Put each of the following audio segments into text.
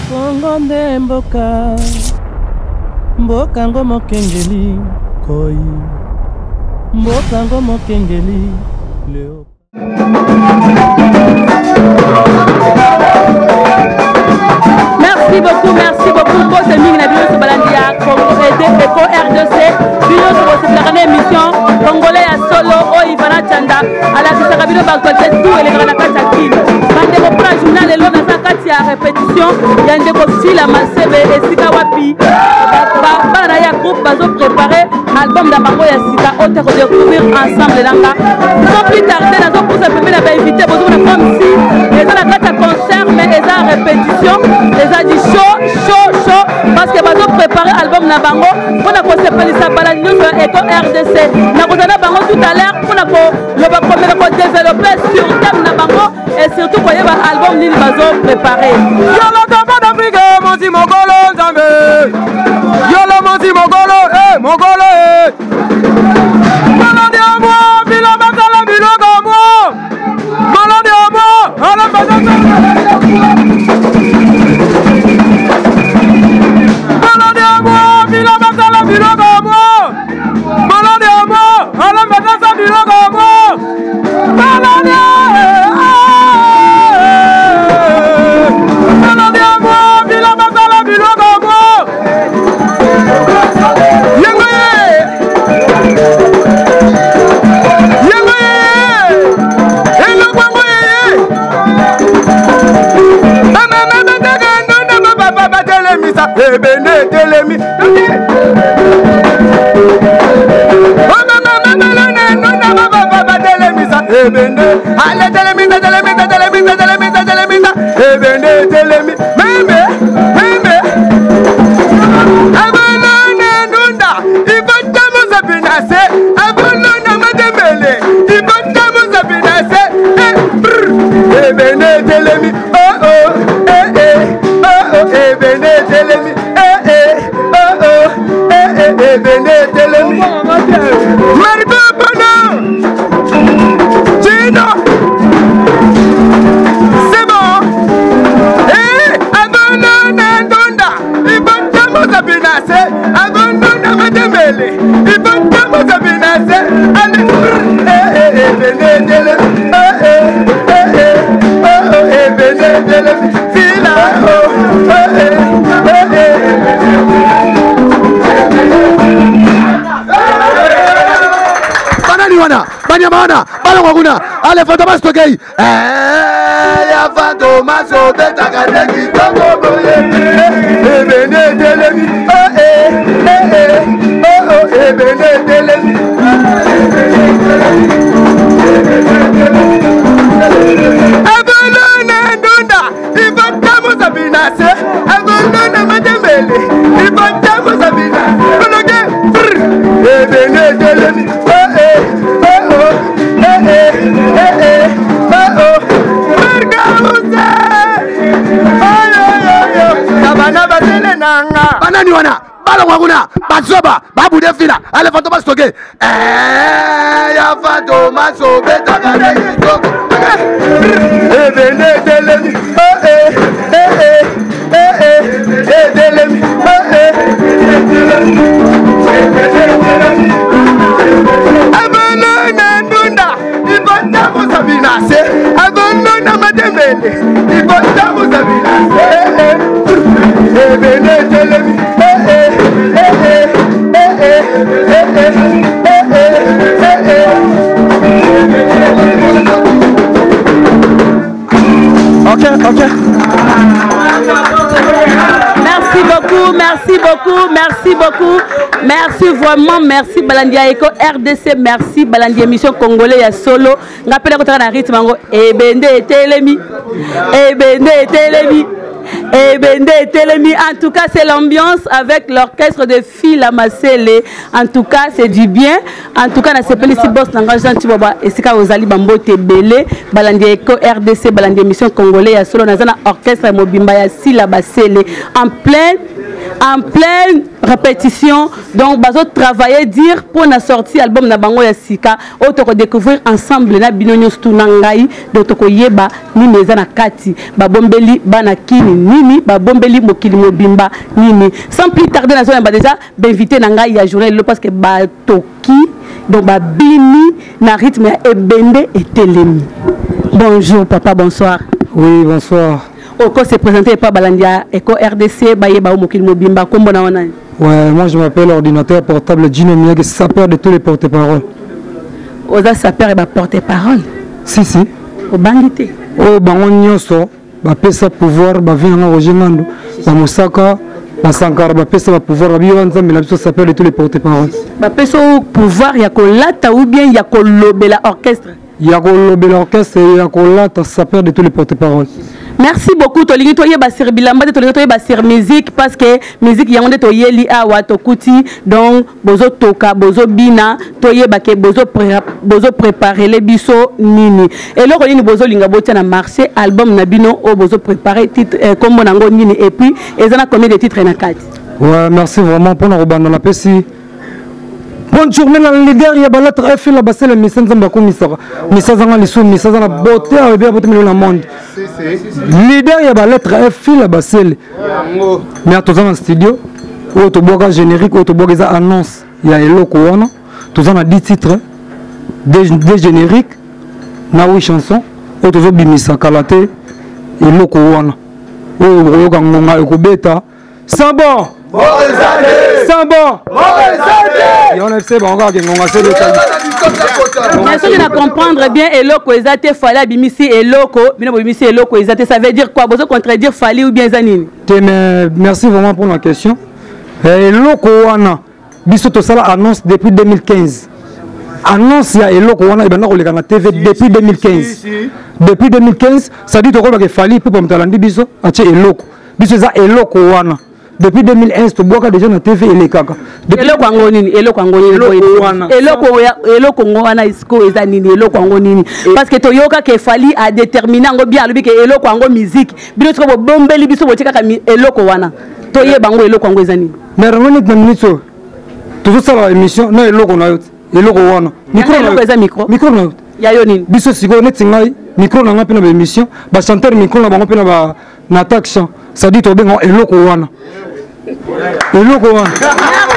Kongo nde mboka, mboka ngo mokengeli koi, mboka ngo mokengeli leo. Merci beaucoup, merci beaucoup. Mbote mingi na bino nyonso balandi ya Congo Ede Eco RDC. Bino nyonso bosepelaka na émission Congolais ya solo oyo Ivana Chanda alakisaka bino ba actualité tout elekaka na kati ya Kin. Bandeko mpona journal lelo naza kati ya répétition ya ndeko Fila Masebe esika wapi bana na ye ya groupe bazo préparer album na bango ya sika oyo te kodécouvrir ensemble na nga. Sans plus tarder nazopusa pembeni na bainvité, bozomona comme si eza na kati ya concert mais eza répétition, eza du show show show parce que bazo préparer album na bango mpona kosepelisa balandi nyonso ya Eco RDC. Nakozala na bango tout à l'heure mpona koloba, komeka kodévelopper sur thème na bango et surtout koyeba album nini bazo préparer. Yolo tapa d'Afrique, monti mokolo nzambe. Yolo monti mokolo, eh mokolo eh. Maladi ya mwa, bila bakala biloko mwa. Maladi ya mwa, ala bazasa. Maladi ya mwa, bila bakala biloko mwa. Maladi ya mwa, ala bazasa biloko mwa. Maladi Maladi ya mwa, bila bakala biloko mwa. Yango ye! Yango ye! Eloko yango ye! Bamama bataka ndonda bapapa batelemisa ebende etelemi. Bamama babalana ndonda bapapa batelemisa ebende ale telemisa telemisa telemisa telemisa telemisa ebende etelemi meme meme abalana ndunda ibotamuza binase abalana matembele ibotamuza binase ebende etelemi oh oh eh eh oh oh ebende etelemi eh eh oh oh eh eh ebende etelemi Marco Polo Gino C'est bon Eh abonona ndonda ibotamuza binase abonona matembele ibotamuza binase ale eh eh ebende etelemi eh eh eh eh oh oh ebende etelemi fila oh eh eh eh eh. Banani wana banyama wana balongwa kuna ale Fantomas tokei ya Fantomas obetaka nde kitoko boye ebende etelemi oh, eh, eh, eh, oh, oh, ebende etelemi abolona ndunda ibotamuza binase abolona matembele ibotamuza binase oloke ebende etelemi oh, eh, oh, oh, eh, eh, eh, eh, oh, oh. Mergause! Oyo, oyo, oyo. Kabana basele nanga. Banani wana balongwa kuna bazoba babude fila ale Fantomas toke ya Fantomas obetaka nde kitoko ebende etelemi oh, eh, eh, eh, eh, eh, etelemi oh, eh. Abonona ndunda ibotamuza binase abonona matembele ibotamuza binase eh, eh. Ebende etelemi eh, eh, eh, eh, eh, eh, eh, eh, eh, eh, eh, eh. Ok, ok. Merci beaucoup, merci beaucoup, merci beaucoup. Merci vraiment, merci Balandi ya Eco RDC, merci Balandi émission congolais ya solo. Nga pela kotaka na rythme yango ebende etelemi. Ebende etelemi. Ebende etelemi. En tout cas, c'est l'ambiance avec l'orchestre de Fila Masele. En tout cas, c'est du bien. En tout cas, na sepelisi boss na nga Jean Tibaba esika ozali bambote ebele Balandi ya Eco RDC, Balandi émission congolais ya solo, naza na orchestre mobimba ya Sila Basele en plein En pleine répétition, donc bazo travailler dire pour na sortie album na bango ya sika oyo toko découvrir ensemble na bino nyonso tu na ngai. Donc tokoyeba nini eza na kati, babombeli bana kini nini, babombeli mokili mobimba nini. Sans plus tarder, nazoyamba déjà bainvité na ngai ya journée lelo parce que batoki, donc babini na rythme ya ebende etelemi. Bonjour papa, bonsoir. Oui, bonsoir. Oko se présenter epa balandi ya Eco RDC, bayeba o mokili mobimba kombo na wana. Ouais, moi je m'appelle ordinateur portable Gino Miyagi, sapeur de tous les porte-paroles. Oza sapeur et ba porte-parole? Si, si. Obangi te? Oyo bango nyonso bapesa pouvoir, bavi nanga Roger Ngando, bamosaka, basankara, bapesa bapouvoir, babi yo nzambe na biso, sapeur de tous les porte-paroles. Bapesa o pouvoir ya kolata ou bien ya kolobela orchestre? Ya kolobela orchestre, ya kolata, sapeur de tous les porte-paroles. Merci beaucoup. Tolingi toyeba sur bilamba te, tolingi toyeba sur musique parce que musique yango nde toyeli awa tokuti. Donc bozotoka, bozobina, toyeba ke bozo préparele biso nini, eloko nini bozolinga botia na marché. Album na bino oyo bozo préparer, titre, kombo nango nini et puis eza na combien de titres na kati? Ouais, merci vraiment mpona kobanda. Napesi bonne journée na leader ya balettre F la basele misa nzambe akomisaka misa azanga lisumu, misa aza na beauté ayebi ya beauté milio na monde, leader ya balettre F la basele. Mais toza na studio oyo tobwaka générique, oyo tobwaka eza annonce ya eloko wana. Toza na 10 titres, deux génériques na 8 chansons oyo tozobimisa kala te. Eloko wana oyo okoyoka ngonga ekobeta sans bon, sans bon, yango na biso bango kaka ngonga se betali. Mais soki na comprendre bien, eloko eza te. Fally abimisi eloko, bino bobimisi eloko eza te, ça veut dire quoi? Bozo contredire Fally ou bien eza nini? Te, mais merci vraiment pour la question. Eloko wana, biso tosala annonce depuis 2015. Annonce ya eloko wana ebanda koleka na TV depuis 2015. Depuis 2015, ça dit tokolobaka Fally mpe moto alandi biso atie eloko. Biso eza eloko wana depuis 2011, tobwaka déjà na TV, elekaka. Eloko yango nini? Eloko yango nini? Eloko wana. Eloko yango wana isiko eza nini? Eloko yango nini? Parce que toyoka ke Fally adétermine yango bien, alobi ke eloko yango musique. Bino siko bobombeli biso, botie kaka eloko wana. Toyeba yango, eloko yango eza nini? Mais yango neti na minute oyo tozosala émission na eloko na yo te, eloko wana. Micro na eloko eza micro. Micro na yo te. Ya yo nini? Biso sikoyo neti ngai, micro na ngai mpe na baémission, bachanteur micro na bango mpe na ba na attaque chant, c'est-à-dire tobenga eloko wana, eloko wana.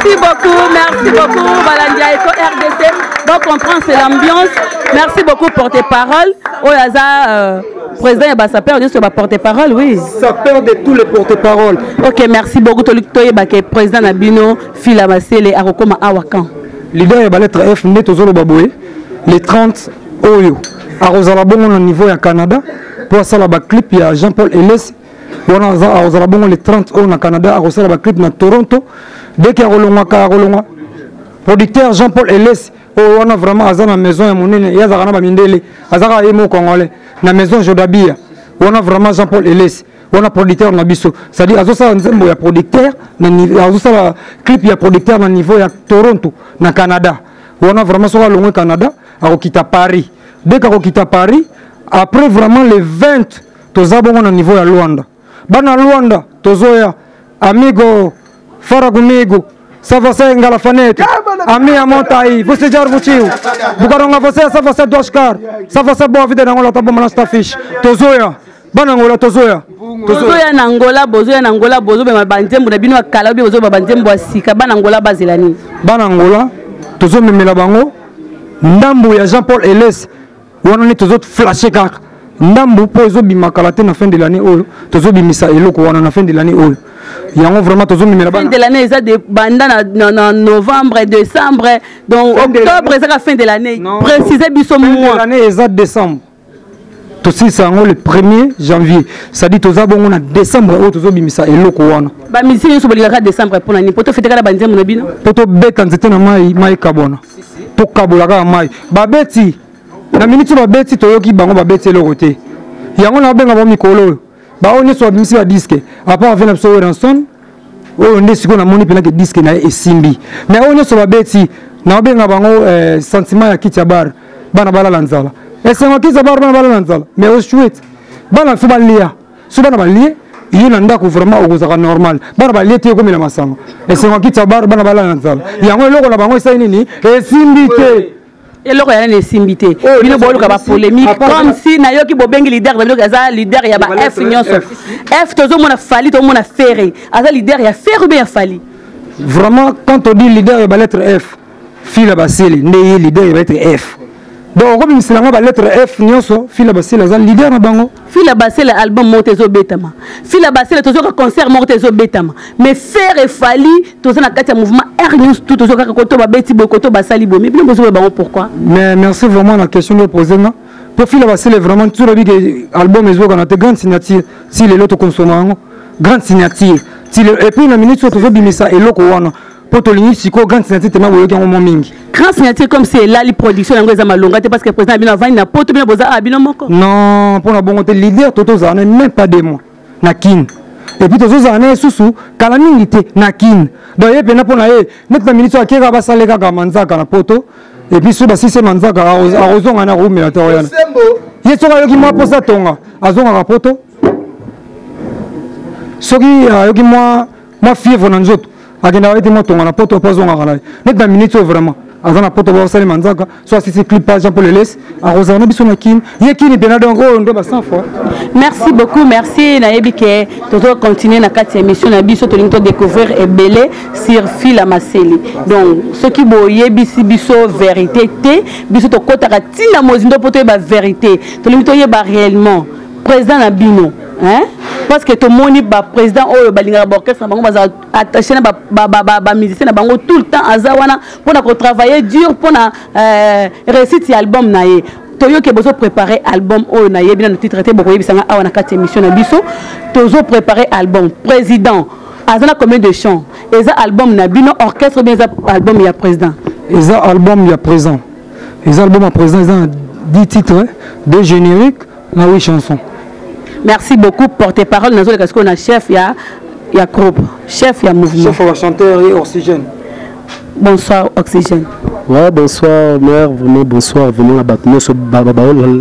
Merci beaucoup, merci beaucoup balandi ya Eco RDC. Bon comprendre, c'est l'ambiance. Merci beaucoup, porte-parole oyo aza président ya basapeur nyonso ya baporte-parole, oui. Sapeur de tous les porte-parole. Ok, merci beaucoup. Toyebake président na bino Fila Basele akokoma awa quand? Leader ya balettre F nde tozoloba boye, le 30 oyo akozala bongo na niveau ya Canada mpo asala baclip ya Jean Paul Elesi wana. Akozala bongo le 30 oyo na Canada, akosala baclip na Toronto. Dès que akolongwaka, akolongwa producteur Jean Paul Elesi oyo wana vraiment aza na maison ya monene, ye azalaka na bamindele, azalaka ye mo congolais na maison Jodabia wana. Vraiment Jean Paul Elesi wana producteur na biso, c'est-à-dire azosala nzembo ya producteur na azosala clip ya producteur na niveau ya Toronto na Canada wana. Vraiment soki alongwe Canada, akokita Paris. Dès qu'akokita Paris, après vraiment le 20 toza bongo na niveau ya Luanda. Bana Luanda, tozoya. Amigo, fala comigo. Se você é engalafanete, a minha mão tá aí. Você já argutiu. Bucaronga, você, se você é do Oscar. Se você é boa vida na Angola, tá bom, mas tá fixe. Tozoya. Bana Angola, tozoya. Bozoya na Angola, bozoya na Angola, bozobema banzembo na bino ya kala obi bozoba banzembo ya sika? Bana Angola bazela nini? Bana Angola, tozomemela bango ndambo ya Jean Paul Eles wana nde tozoflashe kaka ndambu mpo ezobima kala te. Na fin de l'année oyo tozobimisa eloko wana, na fin de l'année oyo yango vraiment tozomemela. Fin de l'année eza de banda na novembre, décembre, donc octobre ezaka fin de l'année. Précise biso. Fin de l'année eza décembre, tosilisa yango le 1er janvier, c'est-à-dire toza bongo na décembre oyo tozobimisa eloko wana. Bamusicien nyonso bolingaka décembre mpona nini? Po tofete kaka banzembo na bino? Mpo tobeta nzete na mai, mai ekabwana, tokabola kaka mai. Babeti na miniti oyo, babeti, toyoki bango babeti eloko te. Yango na babenga bango mikolo oyo, baoyo nyonso babimisi badisque à part ave na biso Werrason oyo nde sikoyo namoni mpenza ke disque na ye esimbi. Mais oyo nyonso babeti, naobenga bango sentiment ya kiti ya bar, bana balala nzala. Esengo kiti ya bar, bana balala nzala, mais oshwete bana fo balia. So bana balie, Yo na ndako vraiment okozaka normal. Bana balie te ekomela masanga. Esengo kiti ya bar bana balala na nzala. Yango eloko na bango esali nini? Esimbi te. Eloko ya nani esimbi te? Oh, Bino boluka ba polémique comme si nayoki bobengi leader na bino aza leader ya ba F nyonso. F tozomona Fally, tozomona Ferre. Aza leader ya Ferre ou bien ya Fally? Vraiment quand on dit leader ya ba lettre F, Fila Basele nde ye leader ya ba lettre F. Donc okobimisela nga ba lettre F nyonso, Fila Basele aza leader na bango. Fila Basele album moko te ezobetama. Fila Basele tozoka concert moko te ezobetama. Mais Ferre Fally toza na kati ya mouvement R News tout tozoka kaka koto babeti boye koto basali boye. Mais bino bozoba bango pourquoi? Mais merci vraiment na question de poser nga. Pour Fila Basele vraiment tout lobi que album ezoka na te grande signature si lelo to consommer yango. Grande signature. Si le et puis na minute tozobimisa eloko wana. Po tolingi sikoyo grande signature tema boyoki yango mwa mingi. Grande signature comme si elali production yango eza malonga te parce que président bino avandi na poto bino boza a bino moko. Non, pona bongo te leader to tozala na même pas deux mois na Kin. Et puis tozozala na ye susu kala mingi te na Kin. Donc ye pena pona ye neti na minute akeka basale kaka manzaka na poto. Et puis soki basisi manzaka akozonga na akoumela te oyana. Ye soki ayoki mwa posa tonga azongaka poto. Soki ayoki mwa mwa fièvre na nzoto akendaka ete mwa tonga na poto mpo azongaka na ye neti na minute oyo vraiment aza na poto basali manzaka so asisi clip pa Jean Paul Elesi akozala na biso na kini ye kini mpena donc oyo nde ba 100 fois. Merci beaucoup, merci. Nayebi ke tozo continuer na kati ya émission na biso, tolingi to découvrir ebele sur Fila Masele. Donc soki boyebisi biso vérité te, biso tokotaka ntina mozindo mpo toyeba vérité, tolingi toyeba réellement président na bino, hein? Parce que tomoni ba président oyo balingaka ba orchestre na bango bazala attaché na ba musicien na bango tout le temps, aza wana mpona kotravailler dur mpona réussite ya album na ye. Toyoki bozo préparer album oyo nayebi nano titre te, bokoyebisa nga awa na kati ya émission na biso. Tozo préparer album, président aza na combien de chants? Eza album na bino orchestre ou bien eza album ya président? Eza album ya président. Eza album ya président, eza na 10 titres, 2 génériques na 8 chansons. Merci beaucoup porte-parole nazoleka sikoyo na chef ya groupe, chef ya mouvement. Chef ya chanteur et Oxygène. Bonsoir Oxygène. Ouais, bonsoir mère, vraiment bonsoir, vraiment la batte nous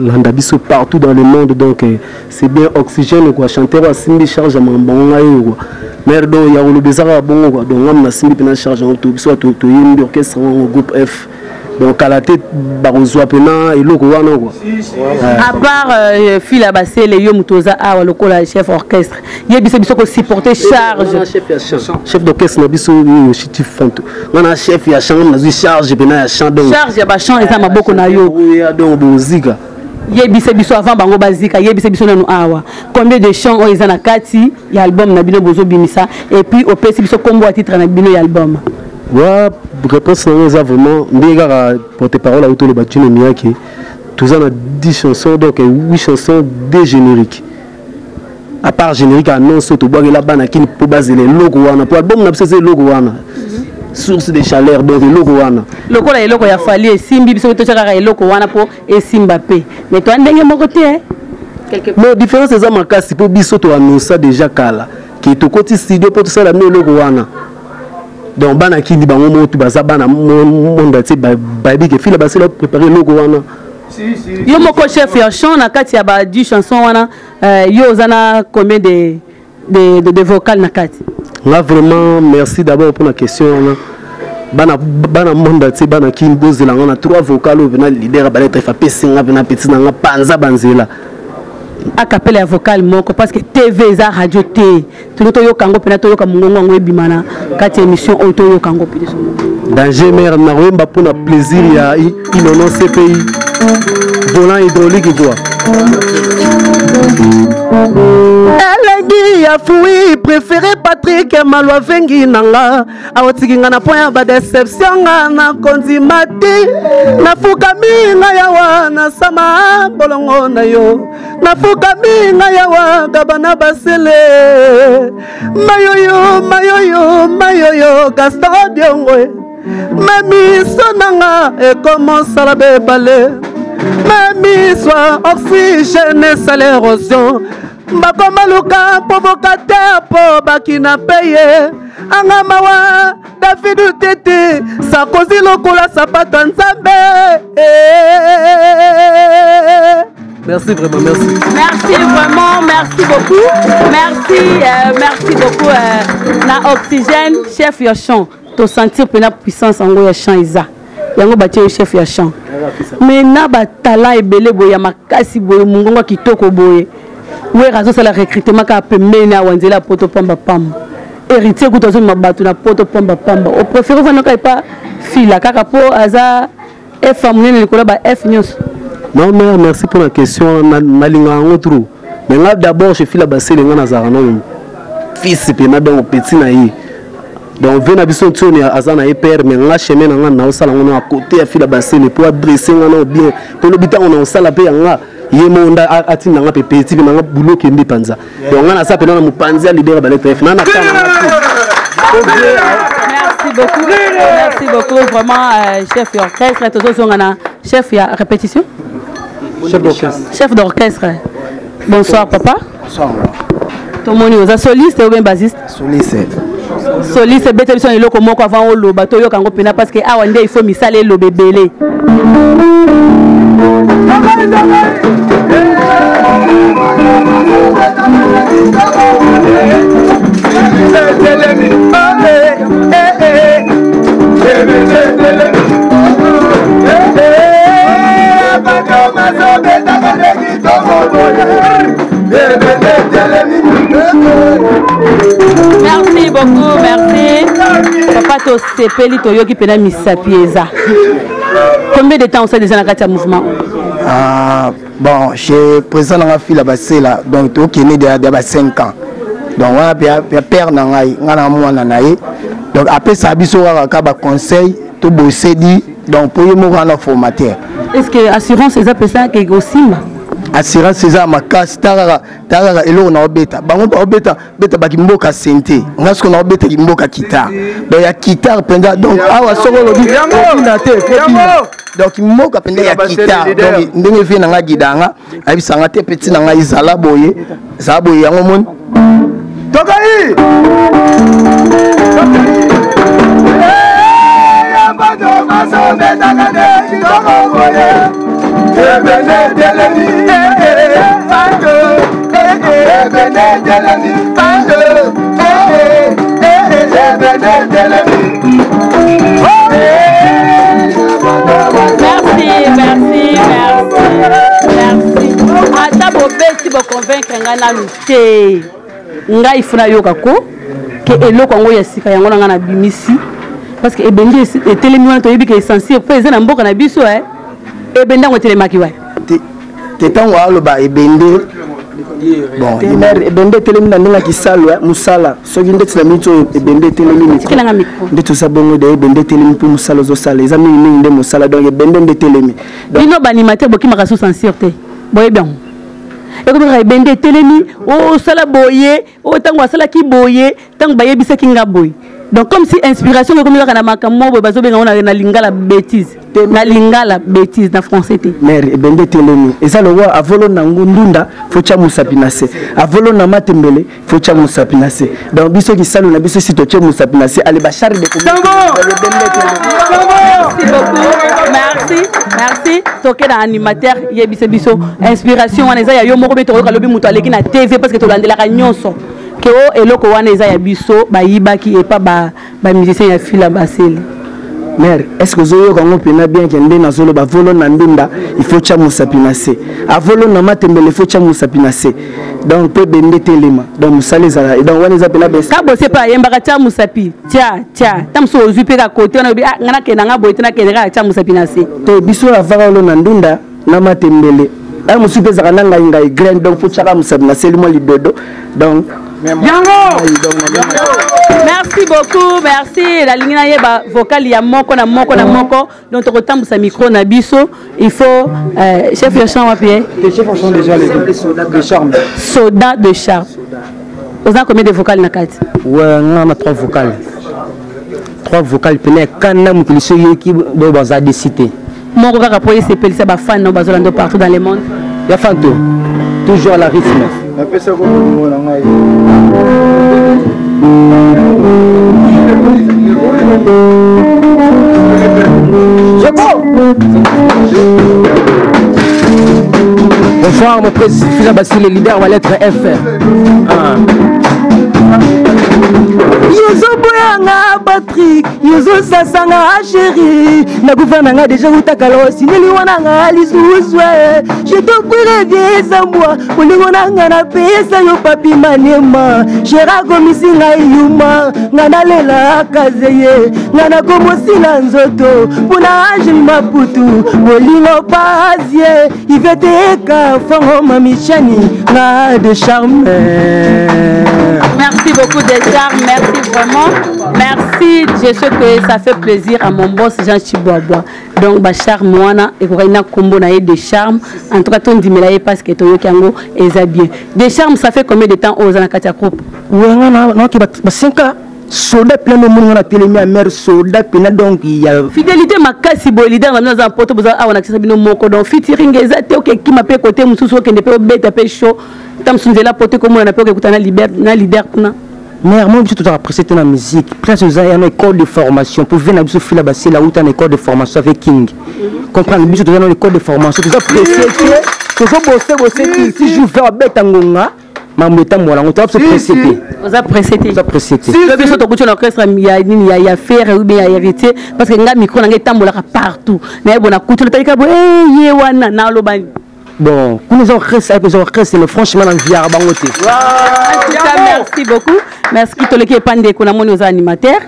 landa biso partout dans le monde, donc c'est bien Oxygène quoi, chanteur a simbi charge à mambonga quoi. Mère donc ya kolobeza bongo quoi, donc ngam na simbi pena charge en tout biso to to yimbi orchestre en groupe F. Donc kala te bakozwa pena eloko wana quoi. À part Fila Basele yo mutu oza awa lokola chef orchestre, yebisa biso ko supporter charge. Nga chef ya chant, chef d'orchestre na biso yo Chiti Fanto. Nga na chef ya chant na zwi charge pena ya chant donc. Charge ya ba chant eza maboko na yo. Ya donc bozika. Yebisa biso avant bango bazika, yebisa biso nanu awa. Combien de chants oyo eza na kati ya album na bino bozobimisa et puis opesi biso kombo ya titre na bino ya album? Ouais, réponse na eza vraiment ndenge kaka porte-parole auto le batino miyake. Toza na 10 chansons, donc 8 chansons, 2 génériques. À part générique annonce to bwakela bana kini po bazela eloko wana po album na biso eza eloko wana. Source de chaleur, donc eloko wana. Lokola eloko ya Fally esimbi biso totia kaka eloko wana po esimba pe. Mais toi ndenge moko te, hein? Quelque part. Mais différence eza makasi po biso to annonça déjà kala ke tokoti studio po tosala no eloko wana. Donc bana kindi bango moto baza bana monde entier bayebi ke Fila Basele préparer eloko wana. Yo moko chef ya chant na kati ya ba 10 chansons wana, yo oza na combien de vocal na kati? Nga vraiment merci d'abord pour la question wana. Bana, bana monde entier, bana kindi bozela nga na 3 vocales oyo pena leader ba lettre fa pesi nga pena petit na nga panza banzela. A cappella ya vocal moko parce que TV eza radio T. Tolingi toyoka yango mpena, toyoka mongongo yango ebima na kati ya émission oyo, toyoka yango mpe biso moko. Danger mère na koyemba mpona plaisir ya Inono CPI volant hydraulique quoi. Elengi ya fruit préféré Patrick Malwa vengi nanga aotiki nga na point ya ba déception nga na kondima te nafukami nga yawa na sama bolongo na yo nafukami nga yawa gaba na basele mayoyo mayoyo mayoyo Gaston Diongo mamiso nanga ekomosala bebale mamiswa oxygène esala érosion bakoma luka provocateur po bakina paye anga mawa David Tete sakozi lokola sapato ya Nzambe. Merci vraiment, merci. Merci vraiment, merci beaucoup. Merci, euh, merci beaucoup. Euh, na oxygène, chef ya chant. To sentir pena puissance yango ya chant eza. Yango batie yo chef ya chant. Mais na ba talent ebele boye ya makasi boye mungongo kitoko boye. Wera azosala recrutement kaka pembeni awa nzela ya poto pamba pamba. Héritier kutu azomema bato na poto pamba pamba. O préféré vanda kaka epa fila kaka po aza F ya monene likolo ba F nyonso. Non mère, merci pour la question. Nalinga yango trop. Mais nga d'abord je fila basele nga nazalaka nano fils pena donc petit na ye. Donc ve na biso ntioni aza na ye père mais nga chemin na nga naosala yango na côté ya fila basele po adresse nga nao bien po lobi ntango naosala mpe ya nga ye moko nda atinda nga mpe petit mpe na nga boulot kende mpanza. Donc nga naza pena na mopanzi ya leader ya baleta F na na Merci beaucoup. Merci beaucoup vraiment euh, chef d'orchestre tozozonga na chef ya répétition. Chef d'orchestre. Chef d'orchestre. Bonsoir papa. Bonsoir. Tomoni oza soliste ou bien bassiste? Soliste. Soliste ebeta biso na eloko moko avant oloba toyoka yango mpena parce que awa nde il faut misala eloba ebele. Merci beaucoup, merci. Papa tosepeli toyoki mpena misapi eza. Combien de temps osali déjà na kati ya mouvement? Ah, bon, chez président nanga fila basela, donc tokende de ya ba 5 ans. Donc wana ya père na ngai, ngai na mwana na ye. Donc apesa biso kaka ka ba conseil to bosedi donc po ye moko wana formateur. Est-ce que assurance eza pesa ke kosimba? Assurance eza makasi, ta kaka eloko na obeta. Bango ba obeta beta ba kimboka sente nga siko na obeta kimboka guitare donc ya guitare mpenza donc awa soko olobi obina te fobina donc mboka mpenza ya guitare donc ndenge vie na nga gida nga ayebisa nga te peti na nga ezala boye ezala boye yango moni tokai Merci, merci, merci, merci. Ata bobeti boconvaincre ngai nanu te. Ngai funa yoka ko ke eloko yango ya sika yango na ngai nabimisi parce que ebendi etelemi wana toyebi ke essentiel mpo eza na mboka na biso eh. Ebende yango etelemaki wapi? Te ntango aloba ebende bon ebende etelemi na ndenge ya kisalu eh, mosala soki ndeti na miniti oyo ebende etelemi nde toza bongo de ebende etelemi mpo mosala ozosala eza mingimingi nde mosala donc ebende nde etelemi bino baanimateur bokimaka sous censure te boyebi yango ekomi kaka ebende etelemi osala boye oyo ntango asalaki boye ntango bayebisaki nga boye donc comme si inspiration ekomi kaka na makambo moko boye bazobenga ngo na lingala bêtise na lingala bêtise na français te mare ebende etelemi eza lokola avolo na ngo ndunda fo tya mosapi na se avolo na matembele fo tya mosapi na se donc biso kisalu na biso si totye mosapi na se ale bachar de Merci beaucoup. Merci. Merci. Toke na animateur yebise biso inspiration wana eza ya yo moko mpe tokoyoka lobi moto aleki na TV parce que tolandelaka nyonso. Ke o eloko wana eza ya biso bayibaki epa ba ba musicien ya fila basele. Mère, est-ce que ozoyoka yango mpena bien ke nde nazoloba volo na ndunda il faut tya mosapi na se avolo na matembele il faut tya mosapi na se donc mpe bende telema donc mosala ezala donc wana eza mpena kabose mpe ayembaka tya mosapi tya tya ta mosusu ozwi mpe ka kote wana obi ah, nga nakende nga boye te nakende kaka tya mosapi na se te biso avaka olo na ndunda na matembele ayo mosusu mpe ezalaka na ngai ngai grain donc fo tyaka mosapi na seli mwa lidodo donc yango merci beaucoup merci nalingi nayeba vocal ya moko na moko na moko donc tokotambusa micro na biso il faut euh, chef ya chant wapi eh? chef ya chant déjà de charme soda de charme oza combien de vocal na kati ouais nga na trois vocal trois vocal pene ya kanda mokili so yoki boyo baza desi te moko kaka mpo esepelisa bafan nao bazolanda partout dans le monde ya fanto toujours à la rythme napesako bolingo na ngai Bonsoir mon président Fila Basile, leader wa lettre F. Ah. yozoboyanga patrik yozosasanga sheri nakufa nanga deja utakala osineli wana nga lisusu je te prie reviens moi bolingo nanga napesa yo papi manema sheri akomisi ngai yuma nga nalelaka zeye nga nakomosila nzoto mpona angel maputu bolingo pazie iveteka fongo mamichani nga de charme. Merci beaucoup des charmes, merci vraiment. Merci, je sais que ça fait plaisir à mon boss Jean Chiboaboa. Donc ba charme wana ekokaki na kombo na ye de charme. En tout cas tondimela ye parce que toyoki yango eza bien. Des charmes, ça fait combien de temps oza na kati ya groupe? Wenga na na ba 5 ans soda pena nomoni nga na telemi ya mare soda pena donc ya fidélité makasi boye leader na bino aza poto boza awa na kisasa bino moko donc featuring eza te okekima mpe kote mosusu okende mpe obeta mpe show ta mosusu nzela poto ekomona mpe okekuta na leader kuna. Mare moi biso tozalaka pressé te na musique. Place oza ya na école de formation po ve na biso fila basela uta na école de formation avec King, comprendre biso toza na école de formation, toza pressé te, tozobose bose ti jour fe abeta ngonga mambo etambola yango, toza biso pressé te. Oza pressé te. Oza pressé te. Yo biso tokuti na orchestre ya nini ya Ferre ou bien ya Héritier, parce que nga micro na nga etambolaka partout nayebo na kutu natalika boye ye wana naloba. Bon, kuna eza orchestre, eza orchestre, mais franchement na viara bango te. En tout cas, merci beaucoup, merci. Toleki epa ndeko, namoni oza animateur.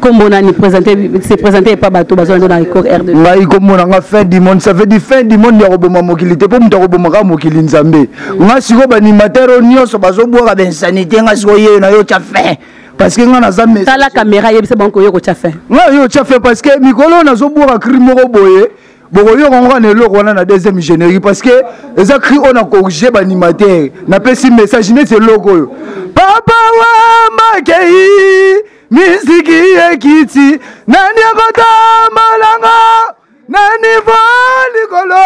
Kombo nani? Présenter, se présenter epa bato bazolanda na Record R2. Ngai kombo na nga Fin du monde. Ça veut dire fin du monde ya koboma mokili te, mpo moto akobomaka mokili Nzambe. Nga sikoyo baanimateur oyo nyonso bazobwaka bainsanité, nga sikoyo yeyo na yo tya fin, parce que nga naza Tala caméra, yebisa bango koyo kotya fin. Nga yo tya fin parce que mikolo oyo nazobwaka cri moko boye, bokoyoka ngo na eloko wana na deuxième générique, parce que eza cri oyo na corrige baanimateur, napesi message neti eloko oyo papa wambakei miziki ekiti nani akotambolanga na nivo likolo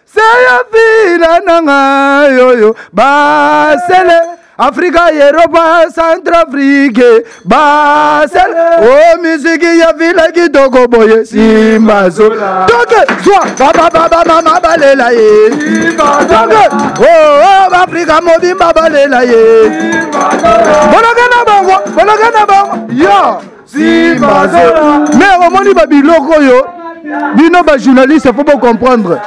se ya fila na ngai oyo basele Afrika, Europa, Centrafrique basele o miziki ya fila kitoko boye simba so toke zwa babababamama balela ye toke o Afrika mobimba balela ye boloka na bango, boloka na bango yo simba so. Mais omoni babiloko oyo bino bajournaliste faut bocomprendre,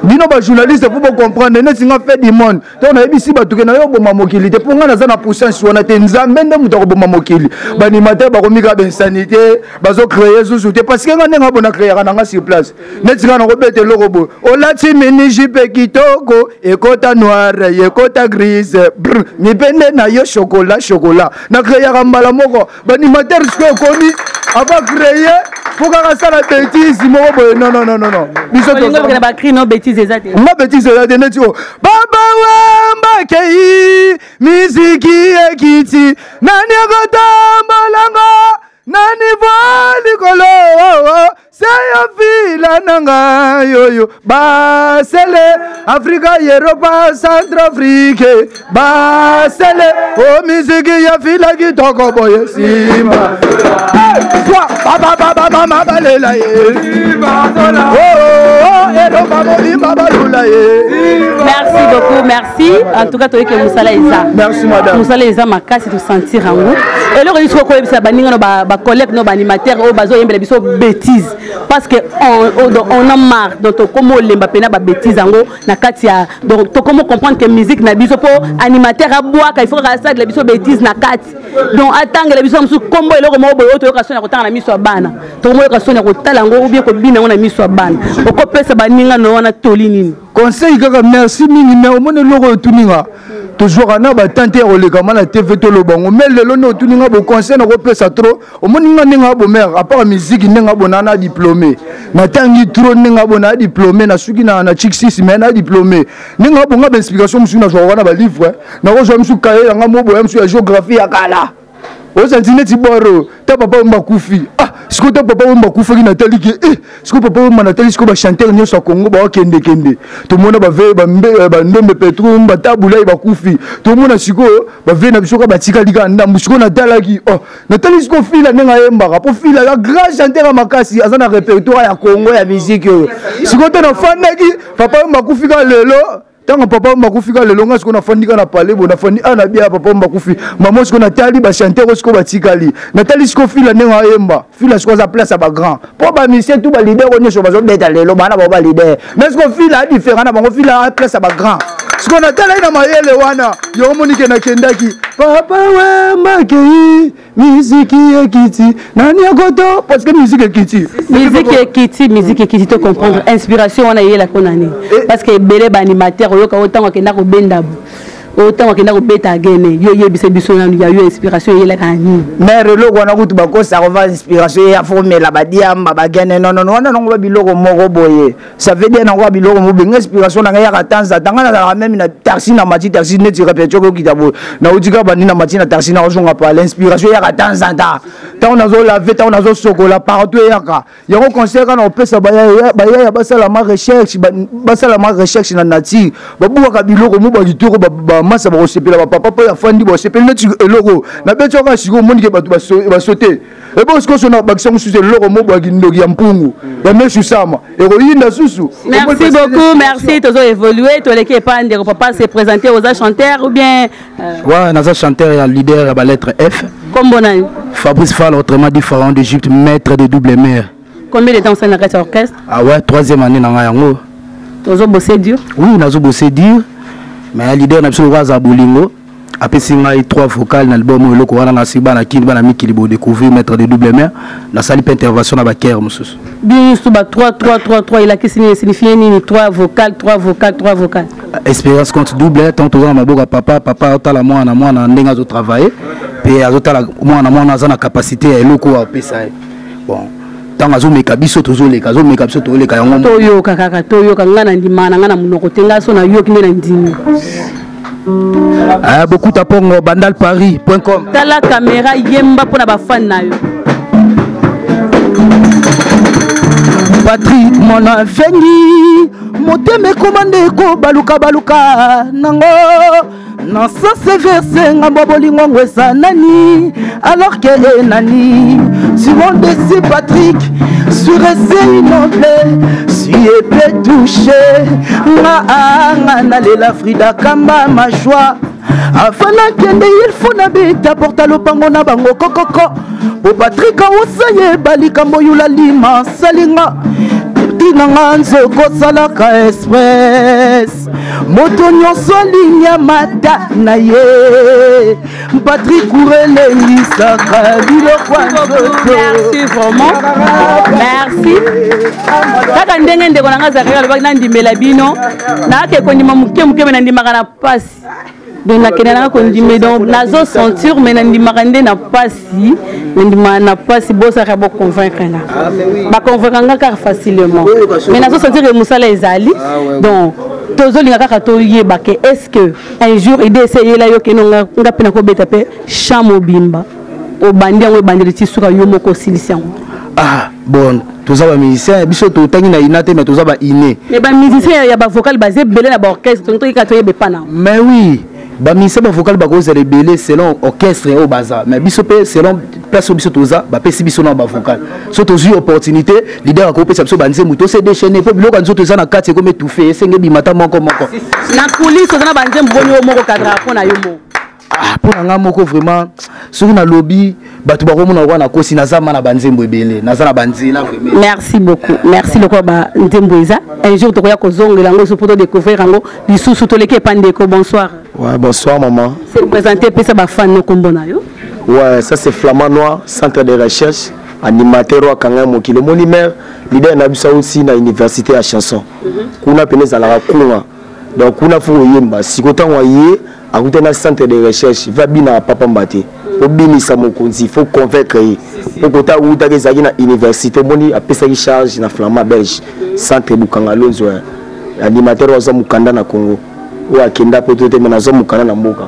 bino bajournaliste faut bocomprendre neti nga Fait du monde to nayebisi bato ke na yo oboma mokili te, mpo ngai naza na puissance wana te. Nzambe nde moto akoboma mokili. Baanimateur bakomi kaka bainsanité, bazocréer susu te, parce que nga ndenge abona créaka na nga sur place neti nga nakobeta eloko boye: olati mini jupe kitoko, ekota noire, ekota grise, brr, mipende na yo chocolat chocolat. Nacréaka mbala moko. Baanimateur sikoyo ekomi ava créer mpo kaka asala bétise moko boye. Non, non, non, non, non, biso Olingo bacri no bétise eza te. Nga bétise eza te neti o baba wembakei miziki ekiti nani akotambolanga na nivo likolo se yo fila na ngai oyo basele Afrika, Europa, Centrafrique basele o miziki ya fila kitoko boye nsima babababamama balela ye eloba mobimba balula ye. Merci beaucoup, merci. En tout cas toyoki mosala eza. Merci madame. Mosala eza makasi, tosentir yango. Eloko nyonso koyebisa baninga no, bacollègue no, baanimateur oyo bazoyembela biso bétise, parce que on a marre. Donc tokoma olemba mpena babétise yango na kati ya, donc tokoma comprendre que musique na biso, mpo animateur abwaka, il faut kaka asalela biso bétise na kati, donc atangela biso mosusu kombo eloko moko boye oyo toyoka soni ya kotanga na miso ya bana, tokomoyoka soni ya kotala yango ou bien kobina yango na miso ya bana. Okopesa baninga no wana toli nini? Conseil kaka, merci mingi. Mais omoni eloko oyo otuninga, tozwaka na batante ya kolekama na TV, toloba yango. Mais lelo nde otuninga boconseil nakopesa trop. Omoni nga ndenge abomere, à part musique, ndenge abona na diplômé, natangi trop, ndenge abona diplômé, nasuki na chik 6, mais na diplômé ndenge abonga bainspiration mosusu nazwaka wana balivre, nakozwa mosusu kaye yanga moboya mosusu ya géographie ya kala. Osanti neti boro ta papa Wemba akufi. Ah, sikoyo ta papa Wemba akufaki natali ke eh, sikoyo papa Wemba natali sikoyo bachanteur nyonso ya Congo bakendekende. Tomona bave bandombe Petro batabulai bakufi. Tomona sikoyo bave na biso kaka batikali kaka ndambu. Sikoyo natalaki oh, natali sikoyo Fila ndenge ayembaka mpo Fila aza grand chanteur ya makasi, aza na répertoire ya Congo ya musique oyo. Sikoyo te nafandaki papa Wemba akufi kaka lelo. Ntango papa Wemba akufi kaka lelo, nga sikoyo nafandi kaka na palais boye, nafandi awa na bia papa Wemba akufi. Mama sikoyo natali ba chanteur oyo sikoyo batikali. Natali sikoyo Fila ndenge ayemba. Fila sikoyo aza place ya ba grand. Po ba musicien tout ba leader oyo nyonso bazobeta lelo, bana bango ba leader. Mais sikoyo Fila a différent na bango, Fila a place ya ba grand. Sikoyo natalaki na mayele wana, yango omoni ke nakendaki. Papa Wemba akei, miziki ekiti, nani akoto, parce que musique ekiti. Musique ekiti, musique ekiti, to comprendre inspiration wana eyelaki na nini? Parce que ebele ba animateur oyoka oyo ntango akenda kobenda oyo ntango akenda kobeta agene, yo oyebisa biso nanu ya yo inspiration eyelaka na nini? Mare eloko wana kutu bakosaka va inspiration ya fomela badiamba bagene, non non, wana nango ba biloko moko boye. Ça veut dire nango ba biloko moko boye. Inspiration na ngai yaka temps en temps, ngai nazalaka meme na taxi na mati taxi neti répétition kokita boye, nauti kaka bandi na mati na taxi nakozonga pale. Inspiration eyaka temps en temps, ntango nazolave, ntango nazosokola, partout eyaka. Yango conseil kaka na kopesa bayaya basala ma recherche, basala ma recherche na nature, babwaka biloko mo bakitoko, bamasa bakosepela, bapapa mpo afandi basepeli neti eloko nabeti kaka. Sikoyo omoni ke bato basote ebo sikoyo so na bakisa mosusu eloko mo bwaki ndoki ya mpungu ya mesu sama ekoyinda susu. Merci beaucoup, merci. Tozo évoluer, toleki epa ndeko papa se présenter. Oza chanteur ou bien Ouais, naza chanteur ya leader ya ba lettre F. Kombo nani? Fabrice Fall, autrement dit pharaon d'Égypte, maître de double mer. Combien de temps osali na kati ya orchestre? Ah ouais, troisième année na ngai yango. Ozo bosser dur? Oui, nazo bosser dur. Mais leader na biso lokola aza bolingo, apesi ngai 3 vocales na album oyo. Eloko wana nasi bana kini bana mikili bo découvrir maître de double mer. Nasali mpe intervention na bakere mosusu. Bino nyonso ba 3 3 3 3 elakisi nini? Esignifie nini 3 vocal 3 vocal 3 vocal? Expérience compte double. Tant toza na maboko ya papa, papa azotala mwana mwana ndenge azotravaille mpe azotala mwana mwana aza na capacité ya eloko oyo apesa ye. Bon, ntango azomeka biso tozoleka, azomeka biso tozoleka yango. Toyoka kaka, toyoka. Ngai na ndima na ngai na monoko te, ngai so nayoki nde na ndimi. Ah, bokuta pongo bandal paris.com. Tala caméra, yemba mpona bafane na yo. Patrick mwana vengi motema ekoma ndeko baluka baluka nango na sens verse ngambo bolingo ngo eza nani alors que enani tu m'en déçu Patrick sur noble suis épais touché nga nga nalela Frida Kamba ma joie afin nakende il faut nabeta porta lopango na bango kokoko po Patrick awosayeba likambo yula lima salinga ntina nga nzoko osalaka express moto nyonso alingi mata na ye Patrick urelengisaka biloko ya nzoto. Merci vraiment, merci. Kaka ndenge ndeko na nga Zakari alobaki, nandimela bino naake kondima moke moke, me nandimaka na pasi. Donc nakende nanga kondima, donc nazo sentir, mais nandimaka nde na pasi, nandimaka na pasi. Bosaka boconvaincre nga, baconvaincre nga kaka facilement, mais nazo sentir ke mosala ezali. Donc tozolinga kaka toyeba ke est ce que un jour idée ese eyela yo keno nga mpe nakobeta mpe champ mobimba, obandi yango ebandeli ti suka, yo moko osilisi yango? Ah bon, toza bamusicien, biso totangi na ina te, mais toza baine. Mais bamusicien ya bavocal baza ebele na baorchestre, toyika toyeba epa na. Mais oui, bamusicien bavocal bakozala ebele selon orchestre oyo baza, mais biso mpe selon place oyo biso toza, bapesi biso na bavocal. So tozwi opportunité, leader akopesa biso banzembo, tose déchaîner mpo biloko ya nzoto eza na kati ekomi étouffe, esenge ebima ata moko moko. Na coulisse oza na banzembo boni oyo moko kadraka mpo na yo moko? Ah, mpo na ngai moko vraiment, soki nalobi bato bakomona lokola nakosi. Naza ma na banzembo ebele, naza na banzela vraiment. Merci beaucoup, merci. Lokola banzembo eza, un jour tokoya kozongela yango so mpo todécouvrir yango lisusu. Toleki epa ndeko. Bonsoir. Ouais, bonsoir maman. Se présenter, pesa bafan no kombo na yo. Ouais, ça c'est Flamand Noir, centre de recherche, animateur wa kanga mokili. Omoni mère, leader na biso aussi na université ya chanson. Kuna pene ezalaka kuna. Donc kuna faut koyemba. Siko ntango aye akutani na centre de recherche, va bina papa mbate. Obinisa mokonzi, faut convaincre ye. Po kota awutaki ezalaki na université, omoni apesaki charge na Flamand belge, centre Bukanga Lonzo, animateur oyo aza mokanda na Congo. Oyo akenda poto te, mais naza mokanda na mboka.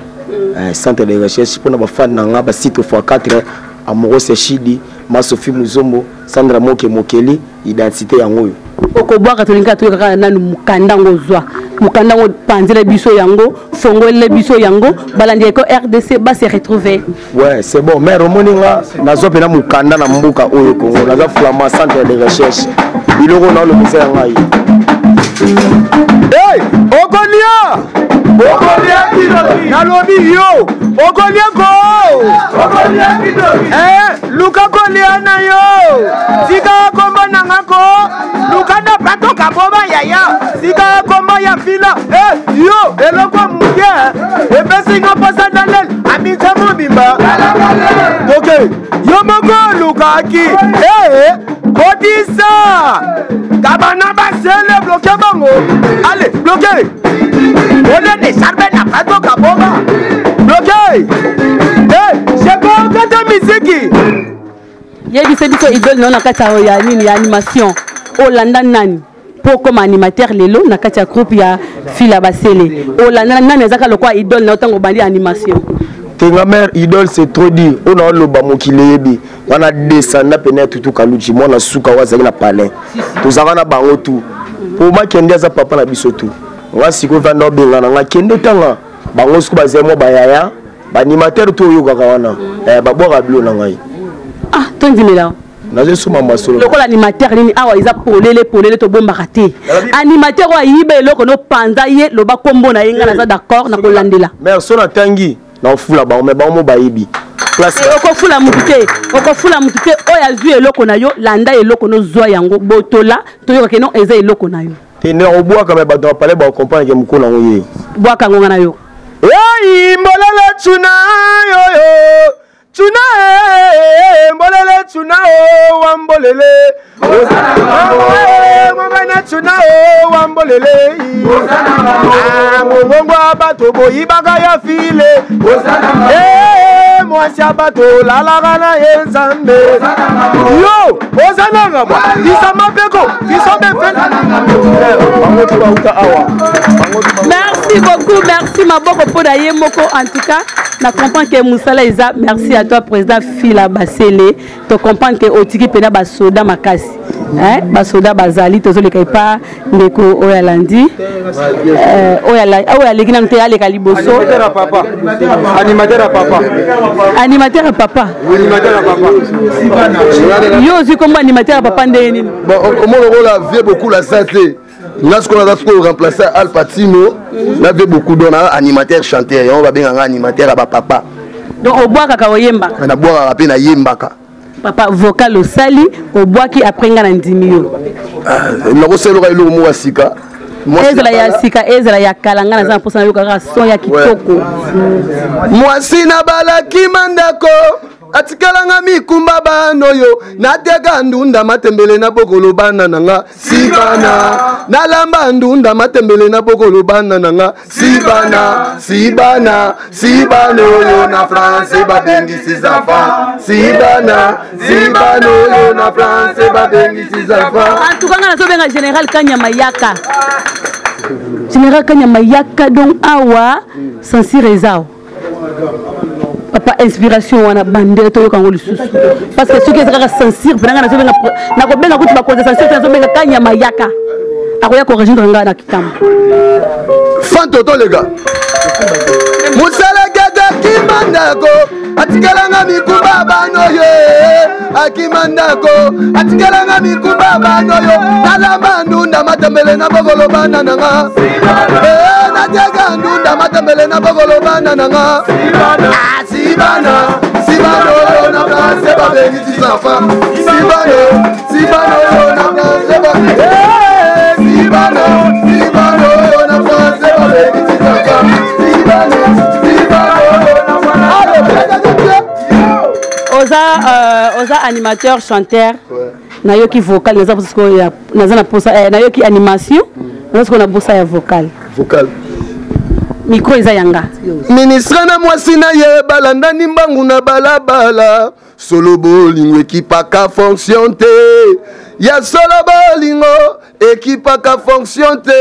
Eh, centre de recherche mpona bafane na nga basite fois 4 amorose shidi masofi muzombo sandra moke mokeli identité yango oyo. Okobwaka tolingi toyoka kaka nanu mokanda yango ozwa mokanda yango panzela biso yango fongolela biso yango balandi eko rdc ba se retrouver. Ouais, c'est bon. Mère, omoni nga nazwa mpena mokanda na mboka oyo Congo, naza flamand centre de recherche. Biloko na olobisa ya ngai. Hey, okolia! Okolia kindoki! Nalobi yo, okolia ko! Okolia kindoki! Eh, luka kolia na yo! Tika kombo na nga ko! Luka na pato kaboba yaya! Tika kombo ya fila! Eh, yo, eloko moke! Epesi nga posa na lel, amita mobimba. Ok, yo moko olukaki. Eh, kotisa! Kabana basele bloke bango. Allez, bloke! Ole ne charbe na pato kaboba. Bloke! Eh, je kota miziki. Yebisa biso idole na yo na kati ya nini ya animation olanda nani mpo okoma animateur lelo na kati ya groupe ya Fila Basele olanda nani azaka lokola idole na yo ntango obandi animation? Tenga mère, idole c'est trop dit. Oyo na oloba mokili eyebi wana descenda pene ya Tutu Kaluji mwana suka oyo azalaki na palais, tozalaka na bango tu po makende aza papa na biso tu. Nga sikoyo vanda obengana nga kende otanga bango sikoyo bazali mwa bayaya baanimateur to oyokaka wana babwaka bilo na ngai. Ah, tondimela. Nazosoma masolo. Lokola animateur nini awa eza polele polele, tobombaka te. Animateur oyo ayiba eloko nopanza ye, loba kombo na ye, ngai naza d'accord na kolandela. Mais so natangi naofula bango, mais bango mo bayebi. Okofula mutu te, okofula mutu te. Oyo azwi eloko na yo, landa eloko nozwa yango, botola toyoka ke non eza eloko na yo. Te nde obwaka, me bato bapale bacomprendre ke mokolo yango ye. Bwaka yango nga na yo. Ei mbolele tuna yoyo tuna e mbolele tuna o wa mbolele mobana tuna o wa mbolele mobongo ya bato boyibaka ya file mwasi ya bato olalaka na ye nzambe yo oza nanga bwa bisa mapeko biso befe bango to bauta awa. Merci beaucoup, merci maboko mpo na ye moko. En tout cas na comprendre que mosala eza. Merci à toi président Fila Basele, to comprendre que otiki mpena basoda makasi, basoda bazali tozoleka epa ndeko oyo alandi oyo aleki nanu te aleka liboso. Animateur ya papa. Animateur ya papa. Animateur ya papa. Animateur ya papa. Yo ozwi kombo animateur ya papa ndenge nini? Bon, omona lokola vie beaucoup la sate nga sikoyo naza sikoyo remplacer Al Pacino na vie beaucoup, donc na animateur chanteur yango babenganga animateur ya bapapa. Donc obwakaka, oyembaka? Nabwakaka mpe nayembaka. Papa, vocal osali, obwaki, après nga na ndimi yo. Nakoseloka eloko moko ya sika. Ezala ya sika, ezala ya kala, nga naza na mposa nayoka kaka son ya kitoko. Mwasi na balaki mandako atikalanga mikumba bana oyo nateka ndunda matembele na bokolo bana na nga sibana nalamba ndunda matembele na bokolo bana na nga sibana sibana sibana oyo na france babengisi zafa sibana sibana oyo na france babengisi zafa. En tout cas nga nazobenga général Kanyama yaka, général Kanyama yaka. Donc awa sansire eza awa papa inspiration wana bandele toyoka yango lisusu parce que soki eza kaka censure mpena ngai nazobenga, nakobenga kutu bakonzi censure te, nazobenga Kanyama yaka, akoya korejoindre ngai na kitambo. Fanto toleka mosalakata akima ndako atikalanga mikumba bano ye akima ndako atikalanga mikumba bano yo nalamba ndunda matembele na bokolo bana nanga nateka ndunda matembele na bokolo bana nanga sibana sibana oyo na place babengi tisafa sibana sibana oyo na place babengi sibana sibana oyo na place babengi tisafa sibana sibana oyo na Oza animateur chanteur, nayoki vocal, naza sikoyo naza na posa, nayoki animation, naza sikoyo na posa ya vocal. Vocal. Micro eza yanga. Ministre na mwasi na ye balandani mbangu na balabala solo bolingo ekipaka fonction te ya solo bolingo ekipaka fonction te.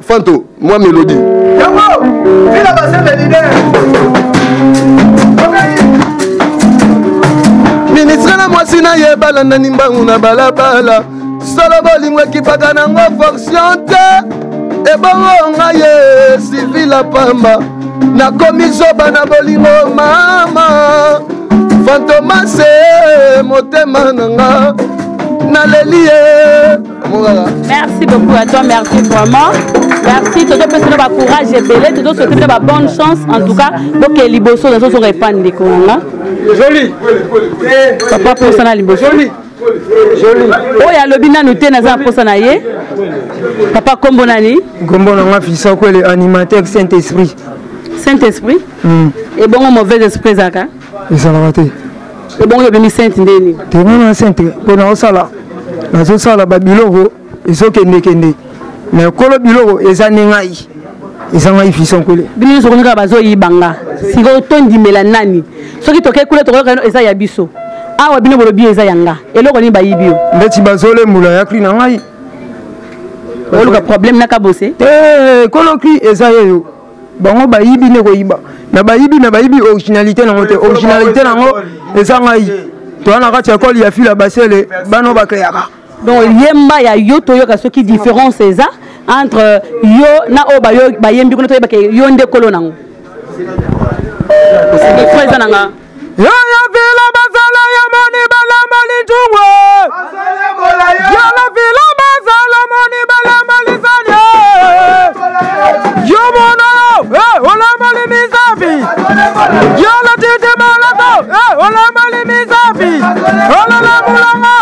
Fanto, mwa mélodie. Yango, vila basembe leader. Ministre na mwasi na ye balandani mbangu na balabala. Solo bolingo ekipaka nango fonction te. Ebongo nga ye sivila pamba. Nakomi zoba na bolingo mama. Fantomase motema na nga. Naleli ye. Merci beaucoup à toi, merci vraiment. Merci, toto pesa na ba courage ebele, toto souhaiter bino ba bonne chance en tout cas. Donc liboso nazo zonga epa ndeko na nga. Joli. Papa posa na liboso. Joli. Joli. Oyo alobi nanu te naza na posa na ye. Papa kombo nani? Kombo na nga Fisa Kwele, animateur Saint-Esprit. Saint-Esprit? Ebongo mauvais esprit ezalaka? Ezalaka te. Ebongo obimi sainte ndeni? Te nga na sainte mpo naosala nazosala babiloko ezokendekende me kolo biloko eza nde ngai eza ngai Fiston Kwele. Bino nyonso kuna kaka bazoyiba nga sikoyo tondimela nani? Soki tokei kuna tokoyoka eza ya biso, awa bino bolobi eza ya nga, eloko nini bayibi yo? Ndeti bazolembola ya kri na ngai. Oluka problème na kabose? Te, kolo kri eza yeyo. Bango bayibi nde koyiba na bayibi me bayibi originalité nango te, originalité nango eza ngai. Toza na kati ya ekole ya fila basele bano bakreaka. Donc yemba ya yo toyoka soki différence eza entre yo na oyo bayembi kuna, toyebaka yo nde kolo nango. Micro eza na nga. Yaya vila bazala ya moni balamba linjungwe. Yala vila bazala moni balamba lisanye. Yo mona yo, eh, olamba limizafi. Yala tete malato, eh, olamba limizafi. Olala mulango.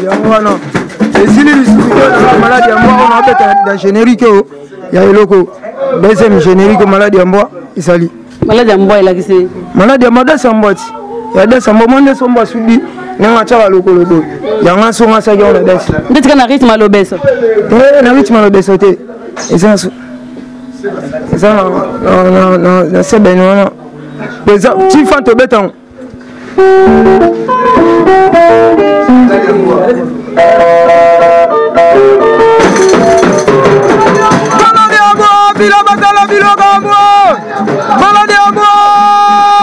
Yango wana esili lisusu te na maladi ya mbwa oyo nabeta na générique oyo ya eloko deuxième générique maladi ya mbwa ezali. Maladi ya mbwa elakisi maladi ya madasi ya mbwa ti ya dasi ya mbwa mo nde so mbwa asubi ndenge atiaka lokolo boye yango asonga asaki yango na dasi. Nde tika na rythme ya lobeso te, na rythme ya lobeso te, eza eza na sebene wana eza ti fan tobeta yango. Maladi ya mbwa, bila batala biloko ya mbwa. Maladi ya mbwa,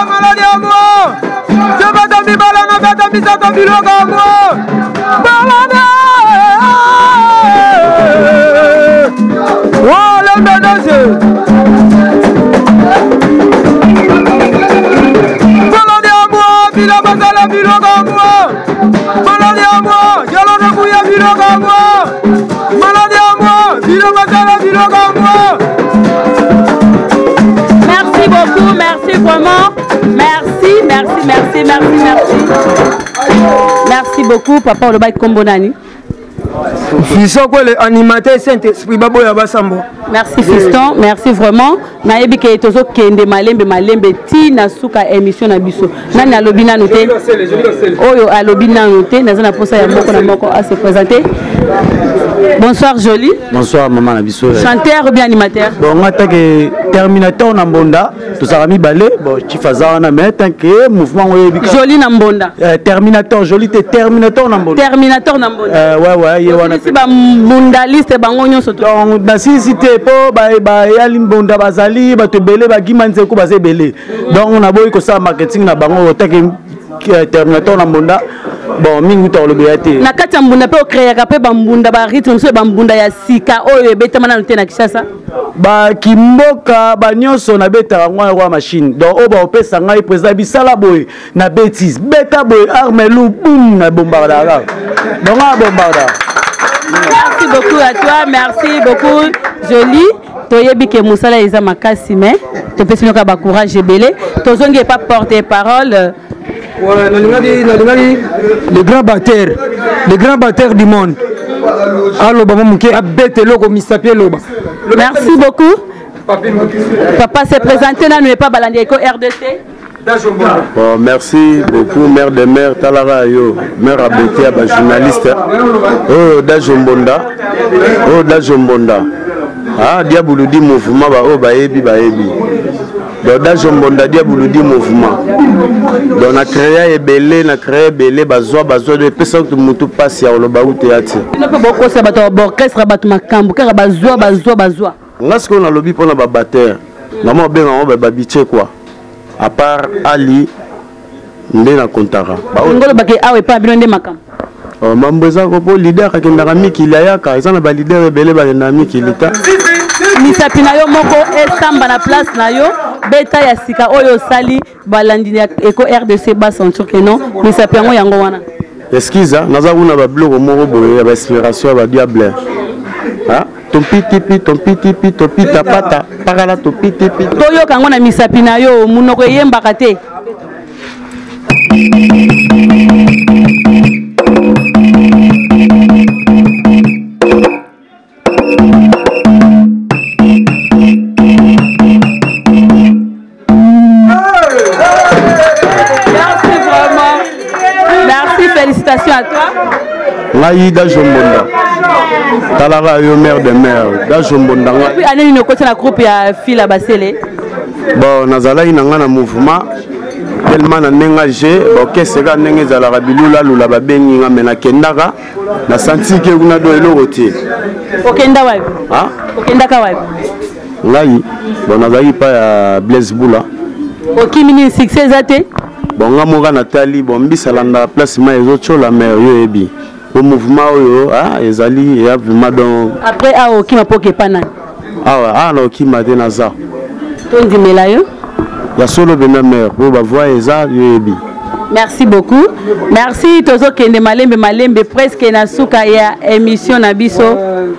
maladi ya mbwa. Tobata mibala na bata misato biloko ya mbwa. Maladi. Oh, l'Indonésie. Maladi ya mbwa, bila batala biloko ya mbwa. Maladi ya mbwa, yalo na kuya biloko ya mbwa. Maladi ya mbwa, bila batala biloko ya mbwa. Merci beaucoup, merci vraiment. Merci, merci, merci, merci, merci. Merci beaucoup, papa olobaki kombo nani? Fiston Kwele, animateur Saint-Esprit, baboya basambo. Merci Fiston, merci vraiment. Nayebi ke tozokende malembe malembe ti na suka émission na biso. Nani alobi nanu te? Oyo alobi nanu te, naza na posa ya moko na moko à se présenter. Bonsoir Jolie. Bonsoir maman na biso. Chanteur ou bien animateur? Bon, nga take Terminator na mbonda, tozalaka mibale, bon chief aza wana mais tant que mouvement oyo yebi kaka. Jolie na mbonda. Terminator Jolie te, Terminator na mbonda. Terminator na mbonda. Ouais ouais, ye wana. Si ba mbundaliste bango nyonso to. Donc na sisi te po ba ba yali mbonda bazali bato ebele ba gima nzeko baza ebele. Donc naboyi kosala marketing na bango tant que Terminator na mbonda. Bon, mingi uta kolobela te. Na kati ya mbunda mpe okreaka mpe bambunda ba rythme mosusu ya bambunda ya sika oyo ebetama nanu te na Kinshasa. Ba kimboka ba nyonso nabetaka yango wana kwa machine. Donc oyo baopesa ngai président bisala boye na bêtise, beta boye arme lou boum na bombarda kaka. Donc nga bombarda. Merci beaucoup à toi, merci beaucoup Jolie. Toyebi ke mosala eza makasi mais topesi bino kaka ba courage ebele. Tozongi epa porte parole. Ouais, nalingaki, nalingaki le grand batteur, le grand batteur du monde. Aloba mo moke abete eloko misapi eloba. Merci beaucoup. Papa s'est présenté nanu epa balandi Eco RDC. Bon, merci beaucoup, maire de maire Talara yo, maire à beauté à journaliste. Oh, Dajo Mbonda. Oh, Dajo Mbonda. Ah, diabolo di mouvement ba oh bayebi bayebi. Donc Dajo Mbonda diabolo di mouvement. Donc na créa ebele, na créa ebele bazwa bazwa de pesa mutu passe ya oloba ou théâtre. Bino pe bokosa bato ya orchestre bato makambo kaka bazwa bazwa bazwa. Nga sikoyo nalobi mpona babateur nama obenga yango babitie quoi, à part Ali nde na kontaka. Olingi olobake awa epai bino nde makambo? Oh, mambo eza ko po leader akendaka mikili, ayaka, eza na baleader ebele bakendaka mikili ta. Misapi na yo moko esamba na place na yo, beta ya sika oyo osali, balandi ya Eco RDC basentir ke non, misapi yango yango wana. Excuse, naza kuna babiloko moko boye ya bainspiration ya badiable. Tompitipi tompitipi topitapata pakala topitipi. Toyoka yango na misapi na yo, monoko eyembaka te. Merci vraiment. Merci, félicitations à toi. Ngai Dajo Mbonda, talaka yo mare de mare Dajo Mbonda ngai. Depuis année nini okoti na groupe ya Fila Basele? Bon, nazalaki na ngai na mouvement tellement na ndenge age baorchestre kaka ndenge ezalaka bilulalula, babengi nga me nakendaka, nasanti ke kuna do eloko te. Okenda wapi? Okendaka wapi? Ngai, bon, nazalaki pa ya Blaise Bula. Okimi nini? Succès eza te? Bon, nga moka natali, bon, mbisa landa place mai ezotyola, mais oyo oyebi po mouvement oyo ezali eya vraiment donc. Après awa okima mpo okepa nani? Awa, awa na okima te, naza. Tondimela yo. Ya solo mpenza mare, po bavoi eza, yo oyebi. Merci beaucoup, merci. Tozokende malembe malembe, presque na suka ya émission na biso.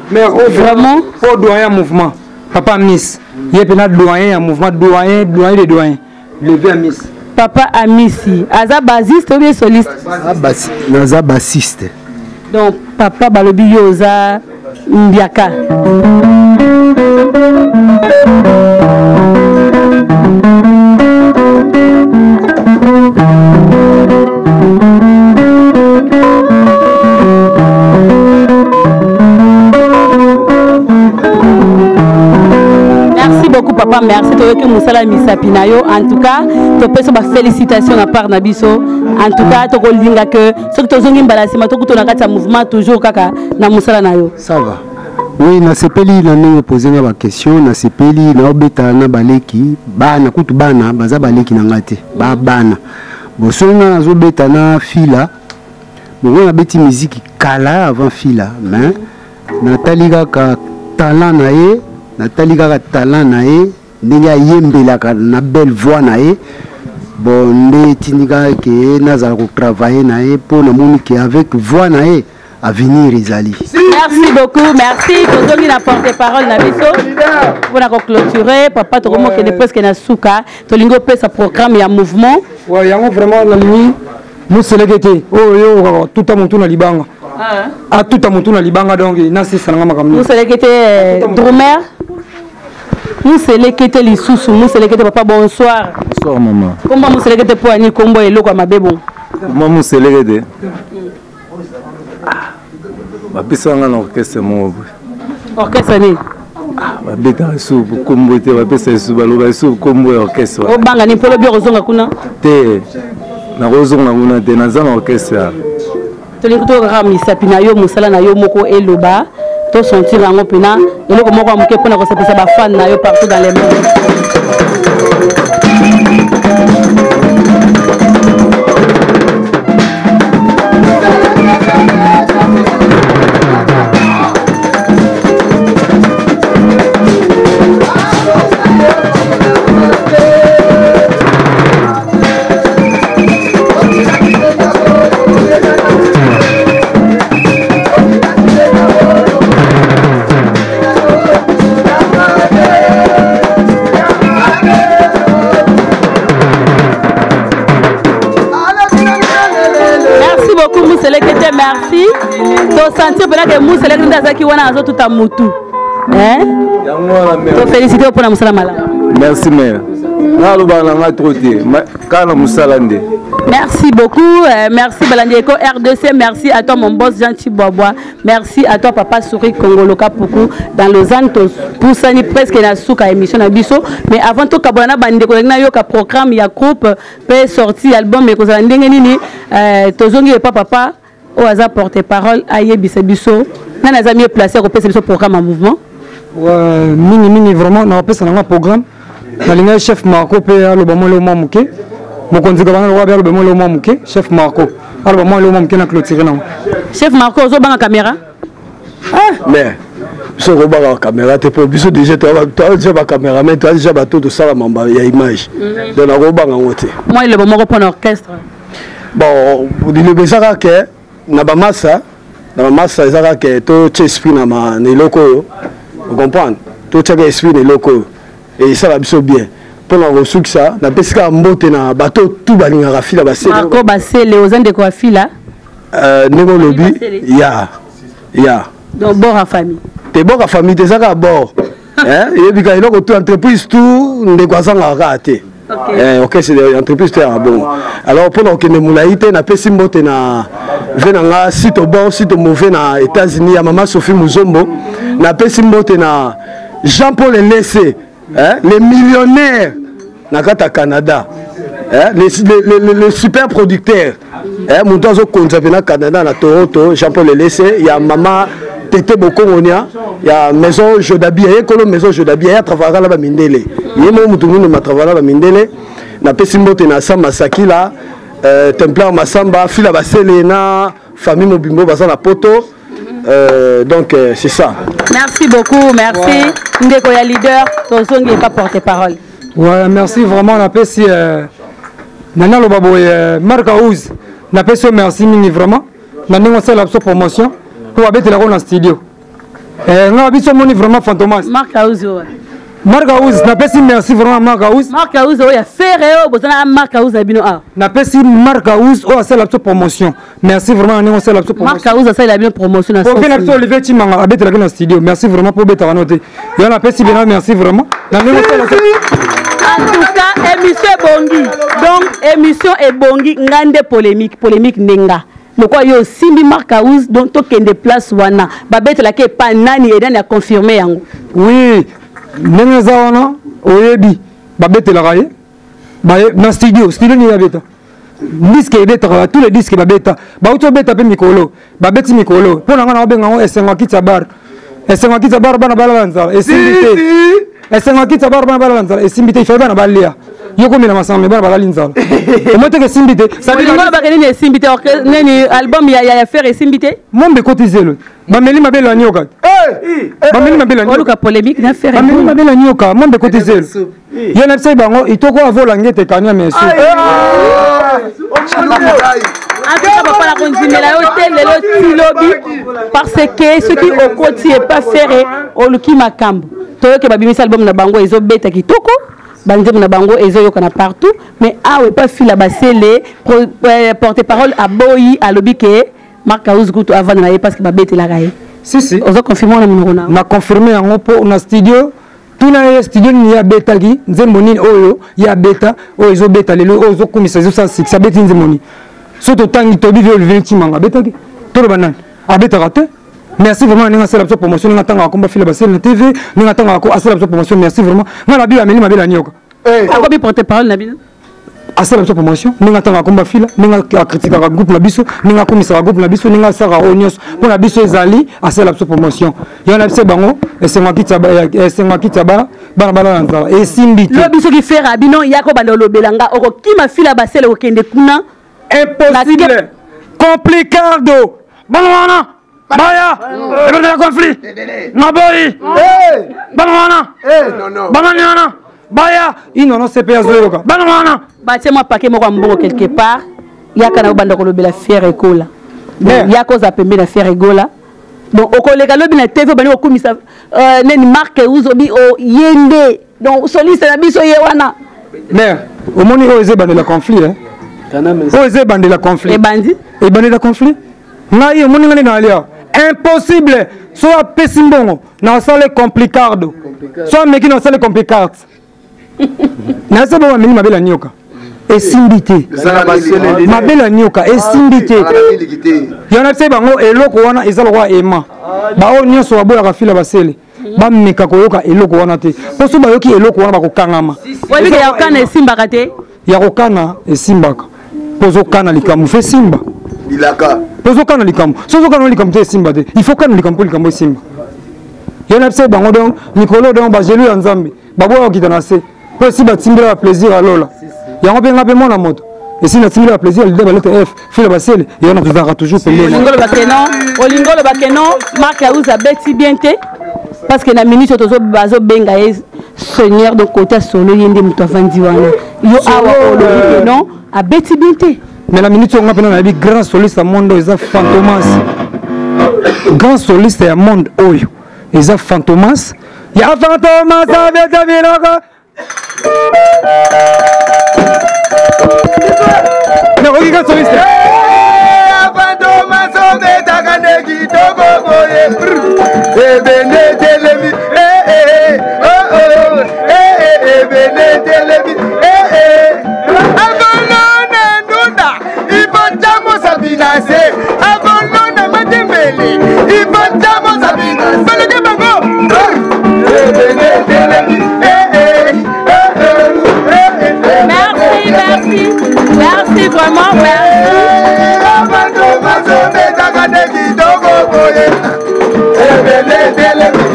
Vraiment. Po doyen mouvement, papa Miss, ye mpena doyen ya mouvement, doyen, doyen de doyen, levé ya Miss. Papa Amisi aza bassiste ou bien soliste? Naza bassiste. Donc papa, balobi yo oza mbiaka. Merci beaucoup papa, merci. Toyoki mosala ya misapi na yo. En tout cas topesi bafélicitation na part na biso. En tout cas tokolinga ke soki tozongi mbala nsima, tokutana kati ya mouvement, toujours kaka na mosala na yo. Ça va, oui, nasepeli na ndenge opose nga baquestion. Nasepeli naobeta na baleki bana, kutu bana baza baleki na nga te, babana. Bon, soki nga nazobeta na Fila, bongo nabeti miziki kala avant Fila, mais natali kaka talent na ye, natali kaka talent na ye, ndenge ayembelaka na belle voix na ye. Bon, nde etindi kaka ke nazala kotravaille na ye, mpo namoni ke avec voix na ye avenir ezali. Merci beaucoup, merci. Tozongi na porte parole na biso mpona koclôturer. Papa, tokomokende presque na suka, tolingi opesa programme ya mouvement. Ouais, yango vraiment nalingi moseleke te oyo yo okaka tuta motu na libanga, atuta motu na libanga, donc nasisa nanga makambo. Moseleke te, drummer moseleke te lisusu, moseleke te. Papa, bonsoir. Bonsoir maman. Kombo moseleke te mpo ani kombo eloko ya mabe bon? Ma moseleke te, bapesaka nga na orchestre moko boye. Orchestre nini? Babetaka esu kombo te, bapesa esu, baloba esu kombo ya orchestre. Obanga nini? Mpo lobi okozonga kuna. Te, nakozonga kuna te, naza na orchestre ya. Tolingi tokaka misapi na yo, mosala na yo moko eloba, tosentir yango mpena eloko moko ya moke mpona kosepesa bafan na yo partout dans le monde. Merci beaucoup Muselekete, merci. Tosentir mpena ke Muselekete nde azalaki wana azotuta mutu. Tofélicité mpona mosala malamu. Merci mare, nga alobaka na nga trop te, kaka na mosala nde. Merci beaucoup. Merci Balandi Eco RDC. Merci à toi mon boss Jean Chibobois. Merci à toi papa Souri Kongolo Kapuku dans Lausanne. Poussani presque na souka émission na biso. Mais avant tout kabona bande ko na yoka programme ya groupe pe sortie album et kozala ndenge nini, tozongi et papa oyo aza porte parole ayebisa biso nani aza mieux placé akopesa biso programme ya mouvement. Ouais, mingi mingi vraiment nakopesa nanga programme nalingaki chef Marco mpe aloba mwa eloko mwa moke mokonzi kabana lokola mpe aloba mwa eloko mwa moke chef Marco aloba mwa eloko mwa moke na clôture nango. Chef Marco ozobanga caméra? Mais biso kobanga caméra te mpo biso déjà toa déjà bacameraman, toa déjà bato tosala mamba ya image, donc nakobanga yango te. Mwa elobo moko mpona orchestre. Bon, liloba eza kaka ke na bamasa, na bamasa eza kaka ke totia esprit na na eloko oyo, ocomprendre, totiaka esprit na eloko oyo esala biso bien. Mpona kosukisa, napesi kaka mbote na bato tu balingaka Fila Basele. Marco Basele, oza ndeko ya Fila? Ndenge olobi ya ya. Donc bord ya famille. Te, bord ya famille te, eza kaka bord. Eyebi kaka eloko tu, entreprise tu, ndeko azangaka kaka te. Orchestre, entreprise to yaka bongo. Alors mpona kokende molai te, napesi mbote na ve na nga sito bon sito mauvais na États-Unis ya mama Sophie Muzombo. Napesi mbote na Jean Paul Elese, le millionnaire na kati ya Canada, le super producteur, moto azokonza mpe na Canada na Toronto, Jean Paul Elese ya mama Tete Bokongonia ya maison Jodabi, ye kolo maison Jodabi, ye atravaillaka na bamindele, ye moko motu mundu matravailla na bamindele. Napesi mbote na Sam Masakila, Templar Masamba, Fila Basele na famille mobimbo baza na Poto. Donc c'est ça. Merci beaucoup, merci. Ndeko ya leader, tozongi pas porte-parole. Ouais, merci vraiment napesi nani aloba boye, Marc House, napesi yo merci mingi vraiment na ndenge osala biso promotion mpo babetelaka na studio. Nga biso omoni vraiment Fantomas. Marc House oyo. Marc House, napesi merci vraiment Marc House. Marc House oyo ya Ferre, oyo bozala na Marc House na bino awa. Napesi Marc House oyo asala biso promotion merci vraiment na ndenge osala biso. Marc House asalela bino promotion na na biso Olivier Chimanga abetelaki na studio, merci vraiment mpo obetaka no te yo. Napesi bena merci vraiment na ndenge osala. En tout cas, émission ebongi, donc émission ebongi. Nga nde polémique, polémique nde nga lokola yo osimbi Marc House, donc tokende place wana babetelaki epa nani e nani aconfirme yango? Oui, ndenge eza wana, oyebi babetelaka ye na studio. Studio nini abeta? Disque ebetaka, tous les disques babeta, bauti obeta mpe mikolo, babeti mikolo. Mpo na ngai naobenga yango esengo ya kiti ya bar, esengo ya kiti ya bar, bana balala nzala esimbi te. Esengo ya kiti ya bar, bana balala nzala esimbi te. Ifai bana balia, yo komela masanga, me bana balali nzala, omoi teke esimbi te. Olingo olobaka nini esimbi te? Nini, album ya Ferre esimbi te? Mombe ekoti zelo, bameli mabele ya nyoka, bameli mabele ya oluka polémique na Ferre. Bameli mabele ya nyoka, mombe ekoti zelo. Ye na biso bango itoko avola ngete kanya mesu. En tout cas, papa, nakondimela yo te lelo ti lobi, parce que soki okoti epa Ferre, oluki makambo. Toyoke babimisi album na bango, ezobeta kitoko, banzembo na bango ezoyokana partout, mais awa epa Fila Basele, porte parole aboyi, alobi ke Marc House kutu avanda na ye parce que babetelaka ye. Si si. Ozo confirme wana monoko na? Na confirme yango mpo na studio. Tuna ye studio nini ye abetaki nzembo nini oyo ye abeta, oyo ezobeta lelo, oyo ozokumisa, ezosala succès. Abeti nzembo nini? So totangi toyebi vie Olivier Chimanga abetaki, toloba nani abetaka te. Merci vraiment ndenge asala biso promotion, ndenge atangaka komba Fila Basele na TV, ndenge atangaka asala biso promotion, merci vraiment. Ngai na biyo ameli mabele ya nyoka. Akomi porte parole na bino? Asala biso promotion ndenge atangaka komba Fila, ndenge akritikaka groupe na biso, ndenge akomisaka groupe na biso, ndenge asalaka oyo nyonso mpo na biso ezali asala biso promotion. Yo na biso bango esengo kiti ya bana balala nzala esimbi te. Lobi soki Ferre bino yako banda olobela nga, okokima Fila Basele, okende kuna. Impossible, complicardo, bana wana baya ebandela conflit naboyi. Bana wana banani wana baya inono sepe azoyoka bana wana. Batie mwa pake moko ya mbongo quelque part, yaka na obanda kolobela Ferre ekola, yaka oza pembe na Ferre Egola. Donc okoleka lobi na TV, obandi kokumisa neni Marc Uzobi, ye nde donc soliste na biso, ye wana. Mare, omoni oyo eza ebandela conflit, oyo eza ebandela conflit. Ebandi. Ebandela conflit. Ngai omoni ngai nde nalia impossible. So apesi mbongo na osale complicardo, so ameki na osale complicarte, nase bongo ameli mabele ya nyoka esimbi te, mabele ya nyoka esimbi te. Yo na biso bango eloko wana eza lokola ema. Baoyo nyonso baboyaka Fila Basele bameka koyoka eloko wana te, mpo so bayoki eloko wana bakokangama. Oyebike ya kokana esimbaka te. Ya kokana esimbaka mpo ozokana likambo fe simba. Bilaka. Mpo ozokana likambo, so ozokana likambo te esimba te. Il faut kana likambo mpo likambo esimba. Yo na biso bango donc mikolo donc bagelu ya Nzambe baboya kokita na se mpo esi batimbela ba plaisir ya lola. Yango mpe nga mpe mwana moto esi natimbela ba plaisir ya leader ba lettre F fila basele yango na tozalaka toujours pembeni. Olingo loba ke non, olingo loba ke non, Marc House abeti bien te parce que na minute oyo tozo bazobenga ye seigneur donc côté solo ye nde moto avandi wana yo awa olobi ke non abeti bien te. Mais na minute oyo nga mpena nayebi grand soliste ya monde oyo eza Fantomas. Grand soliste ya monde oyo eza Fantomas. Ya Fantomas abeta biloko. Nakoki grand soliste. Fantomas obetaka nde kitoko boye. Ebende etelemi. Ebende etelemi. Akolona ndunda ibotamosa binase akolona matembele ibotamosa binase baleke bango ebende etelemi. Merci, merci, merci vraiment, merci. Abantu bazobetaka nde kitoko boye ebende etelemi.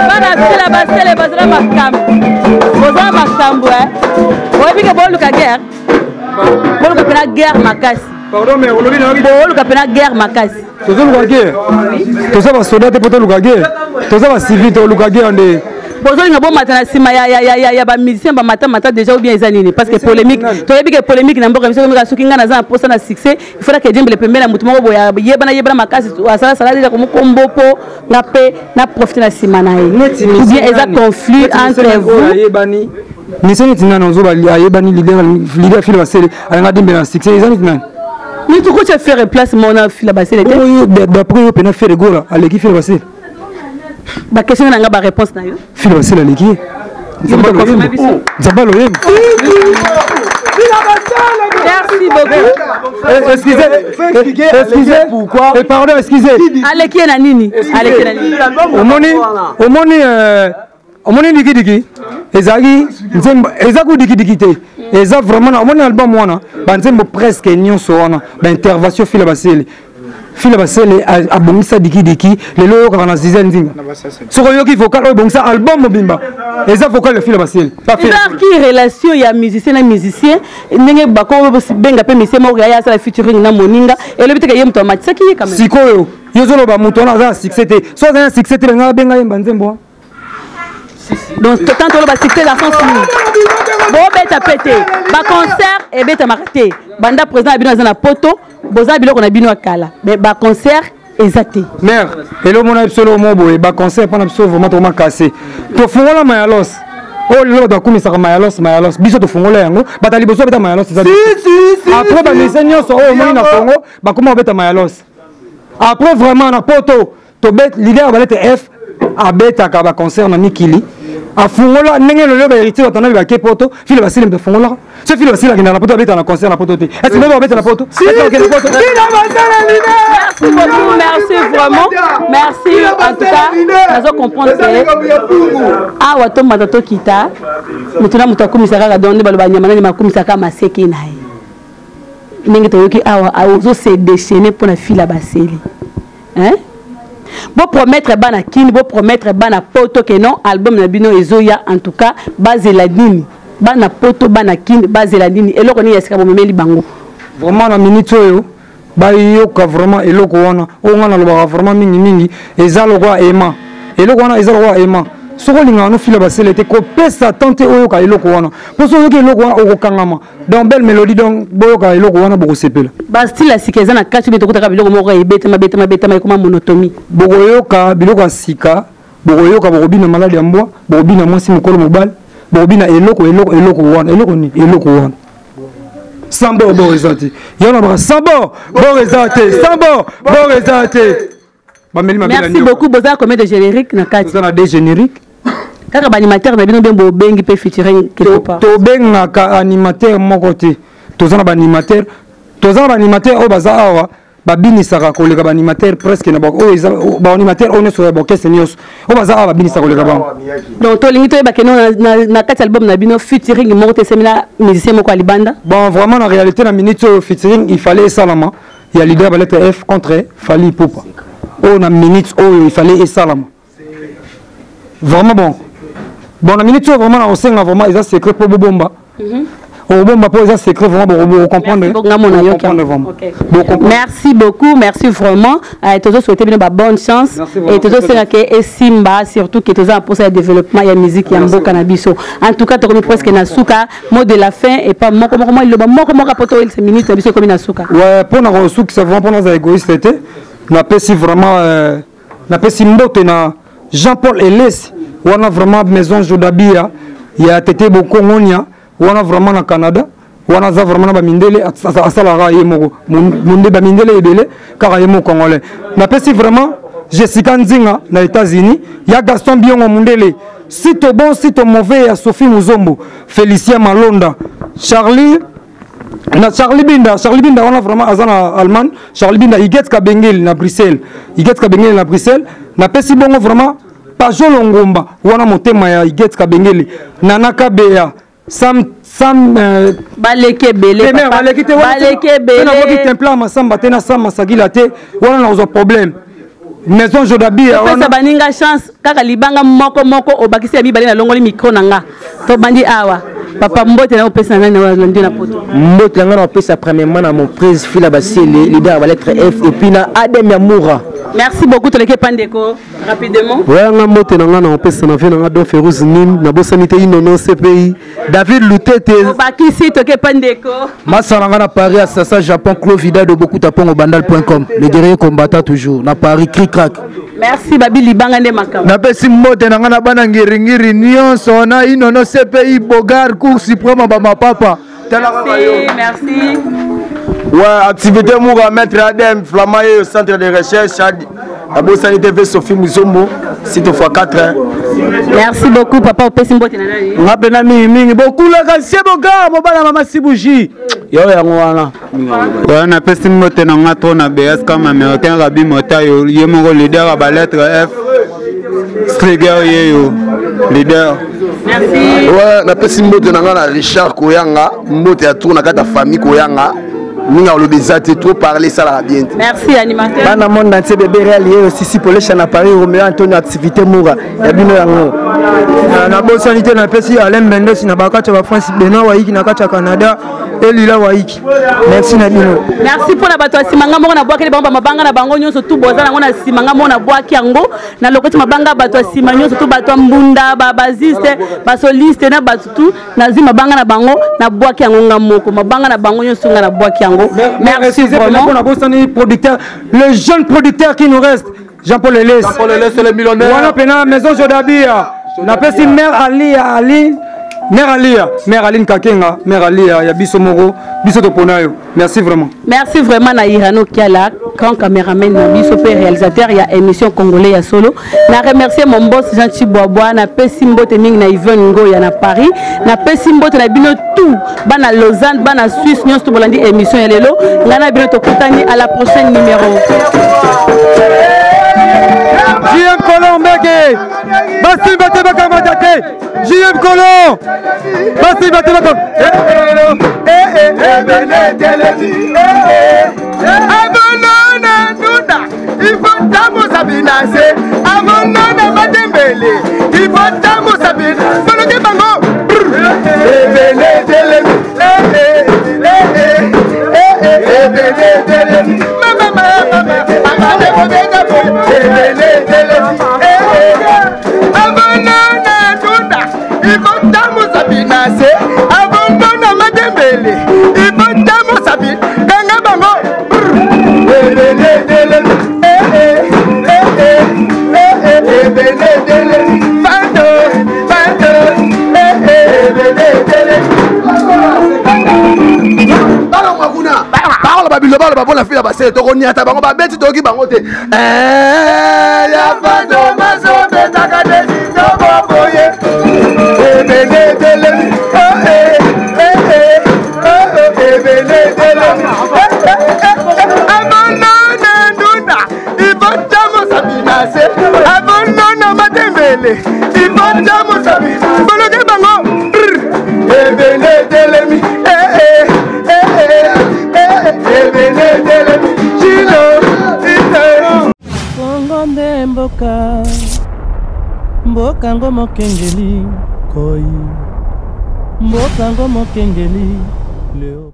Bana sila basele bazala makambo, bozala makambo eh. Oyebi ke boluka guerre, boluka mpena guerre makasi. Pardon, mais olobi na boluka mpena guerre makasi. Tozoluka guerre, toza basoda te mpo toluka guerre, toza bacivil toluka guerre nde. Bozolinga bomata na nsima ya bamusicien bamatamata déjà ou bien eza nini? Parce que polémique, toyebi ke polémique na mboka biso komeka. Soki ngai naza na mposa na succès, il faut que diembele pembeni na motu moko boye yebana yebana makasi, asalasala deja komokombo mpo nga mpe na profite na nsima na ye, ou bien eza conflit entre vous. Ayebani mission neti nani ozoba ayebani leader file basele alinga diembele na succès eza neti nani? Mais pourquoi tu as fait place mona fila basele te? Oyo d'après yo pena Ferre Gola aleki file basele? Ba question na nga, ba réponse na yo. File basele aleki ye. Nzambe loyembo. Merci beaucoup. Excusez, excusez. Pourquoi? Et pardon, excusez. Aleki ye na nini? Aleki ye na nini? Omoni, omoni, omoni dikidiki ezalaki nzembo eza ku dikidiki te, eza vraiment na omoni album wana banzembo presque nyonso wana baintervention fila basele. Fila basele abongisa dikidiki lelo oyokaka na Zizel Nzinga. Soki oyoki vocal oyo ebongisa album mobimba, eza vocal ya fila basele. Ezalaki relation ya musicien na musicien, ndenge bakobenga mpe musicien moko yaya asala featuring na moninga, elobi teke ye moto amatisaki ye quand même. Sikoyo yo ozoloba moto wana aza na succès te. So aza na succès te, benga abenga yemba nzembo wana. Donc tant toloba succès na sens nini? Bobeta pe te, baconcert ebetamaka te banda président na bino aza na poto. Boza biloko na bino ya kala, mais baconcert eza te. Mare elo mona biso eloko moko boye, baconcert mpona biso vraiment tokoma kase. Tofungola mayalos oyo lelo bato bakumisaka mayalos, mayalos biso tofungola yango. Bato ya liboso babeta mayalos eza après bamusicien nyonso oyo omoni na Congo bakoma kobeta mayalos après. Vraiment na poto tobet leader balete F abetaka baconcert na mikili, afungola ndenge lelo bahéritier bato nabi bake poto. File basile moto afungolaka. So file basile akendaka na poto, abetaka na concert na poto te. Est ce que babeta na poto? Merci beaucoup, merci vraiment, merci. En tout cas nazo comprendre que awa tomata tokita, moto na moto akumisa kaka. Donc nde baloba nyama nani makumisaka maseke na ye. Ndenge toyoki awa ozo se déchaîner mpona fila baseli, hein? Bopromettre bana Kini, bopromettre bana poto ke non, album na bino ezoya. En tout cas bazela nini bana poto, bana Kini bazela nini? Eloko nini ya sika bomemeli bango? Vraiment na minute oyo bayoka vraiment eloko wana oyo ngai nalobaka vraiment mingimingi, eza lokola ema. Eloko wana eza lokola ema. Soki olingaka nofila basele te, kopesa tan te oyoka eloko wana, mpo soki oyoki eloko wana okokangama. Donc belle mélodie, donc boyoka eloko wana, bokosepela. Bastyle ya sika eza na kati obe tokutaka biloko moko ebetama betama betama ekoma monotomie? Bokoyoka biloko ya sika, bokoyoka, bokobina maladi ya mbwa, bokobina mwasi mokolo mobali, bokobina eloko eloko eloko wana eloko nini eloko wana. Sans bord bord eza te. Yango nabaka sans bord bord eza te, sans bord bord eza te. Bameli mabela. Merci beaucoup. Boza combien de générique na kati? Toza na deux générique. Kaka baanimateur na bino mpe bobengi mpe featuring quelque part? Tobengaka animateur moko te. Toza na baanimateur, toza na baanimateur oyo baza awa babinisaka koleka baanimateur presque na oyo eza baanimateur oyo nyonso ya baorchestre nyonso oyo baza awa babinisaka koleka bango. Donc tolingi toyeba keno na kati ya album na bino featuring moko te esemi na musicien moko ya libanda? Bon, vraiment na réalité na minute oyo featuring il fallait esalama ya leader ba lettre F contre Fally Ipupa. Oyo na minute oyo il fallait esalama. Vraiment bon. Bon na minute oyo vraiment na kosenga vraiment eza secret po bobomba. Obomba po eza secret vraiment bo comprendre. Comprendre vraiment. Merci beaucoup, merci vraiment. Tozo souhaiter bino ba bonne chance et tozo senga ke esimba surtout que toza pour ça développement ya musique ya mboka na biso. En tout cas tokomi presque na suka mot de la fin et pas moko moko mwa liloba moko moko po toyelisa minute na biso ekomi na suka. Ouais, pona kosukisa vraiment pona za égoïste te. Napesi vraiment napesi mbote na Jean-Paul Elesi wana vraiment maison Jodabia ya Tete Bokongonia wana vraiment na Canada wana aza vraiment na bamindele asalaka ye moko monde bamindele ebele kaka ye moko congolais. Napesi vraiment Jessica Nzinga na États-Unis ya Gaston Biongo mundele sito bon sito mauvais ya Sophie Muzombo Félicien Malonda Charlie na Charlie Binda. Charlie Binda wana vraiment aza na Allemagne. Charlie Binda Iget Kabengeli na Bruxelles, Iget Kabengeli na Bruxelles. Napesi bongo vraiment Pajolo Ngomba wana motema ya Iget Kabengeli, Nana Kabeya, Sam Sam baleki ebele, papa. Baleki te. Baleki ebele. Naboki templa masamba te na Sam Masagila te wana nakozwa problème. Maison Jodabia opesa baninga chance kaka libanga moko moko obakisi ya mibale nalongoli micro na nga. Tobandi awa papa, mbote na opesa na nani olandi na poto? Mbote na nga na opesa premièrement na mon prise Fila Basele, leader ya balettre F, et puis na Adem Yamoura. Merci beaucoup. Toleki epa ndeko rapidement. Oya nga mbote na nga na opesa na vie na nga Don Ferouz Nim, nabosani te Inono CPI David Lutete. Obakisi toke epa ndeko. Masala nga na Paris Assasa Japon Clovida de Bokuta Pongo Bandal.com, le guerrier combattant toujours na Paris cri crack. Merci babi libanga nde makambo. Napesi mbote na nga na bana ngiringiri nyonso na Inono CPI Bogar Cour suprême bamapapa. Merci, merci. Ouais, activité Moura, maître Adem, Flamaye au centre de recherche, Abosani TV, Sophie Muzombo, site x 4. Hein. Merci beaucoup, papa. Opesi mbote na nani? Nga pena mingi mingi. Bokulaka se boga, mobala mama Sibuji. Yo yango wana. Ouais, napesi mbote na nga trop na BS comme américain Rabi Motayo, ye moko leader ya ba lettre F. Striger yeyo, leader. Merci. Ouais, napesi mbote na nga na Richard Koyanga, mbote ya tour na kati ya famille Koyanga. Mingi alobi eza te, trop parler esalaka bien te. Merci animateur. Bana monde entier bébé réel ye Sisi Polesha na Paris Romeo Antonio activité Moura ya bino yango. Nabosani te napesi Alain Mendes na bakati ya ba France, Benoît Waiki na kati ya Canada, Elila Waiki. Merci na bino. Merci mpona bato ya nsima nga moko nabwakeli bango bamabanga na bango nyonso tu boza nango na nsima nga moko nabwaki yango nalokoti mabanga ya bato ya nsima nyonso tu bato ya mbunda babaziste basoliste na bato tu nazwi mabanga na bango nabwaki yango nga moko mabanga na bango nyonso nga nabwaki yango. Merci vraiment. Nabosani producteur, le jeune producteur qui nous reste, Jean-Paul Elès. Jean-Paul Elès, le millionnaire. Wana pena maison Jodabia. Napesi mère Ali Ali mère Alia, mère Aline Kakenga, mère Alia ya biso moko, biso topona yo. Merci vraiment. Merci vraiment na Irano Kiala, grand caméraman na biso pe réalisateur ya émission congolais ya solo. Na remercier mon boss Jean Chiboboa, na pesi mbote mingi na Yvonne Ngoya na Paris, na pesi mbote na bino tout, bana Lausanne, bana Suisse, nyonso bolandi émission ya lelo. Ngana bino tokutani à la prochaine numéro. JM Colomb Mbeke, basimba te bakamata te. JM Colomb, basimba te bakamata. Abonona ndunda ifotambusa binase abonona matembele ifotambusa bina boloki bango ebele telemi ebele telemi ebele telemi abonona ndunda ifotambusa binase abonona matembele ifotambusa bina kanga bango ebele telemi ebele telemi fando fando ebele telemi. Balongwa kuna bakoloba biloba baloba mpona fila basele tokoniata bango babeti toyoki bango te ya fando mazobetaka desitoboboye ebele telemi ebele telemi abonona ndunda ibotamusa binase abonona matembele ibotamusa boloki bango ebele telemi ebele telemi chilo. Mboka, mboka ngo mokengeli koi, mboka ngo mokengeli leo.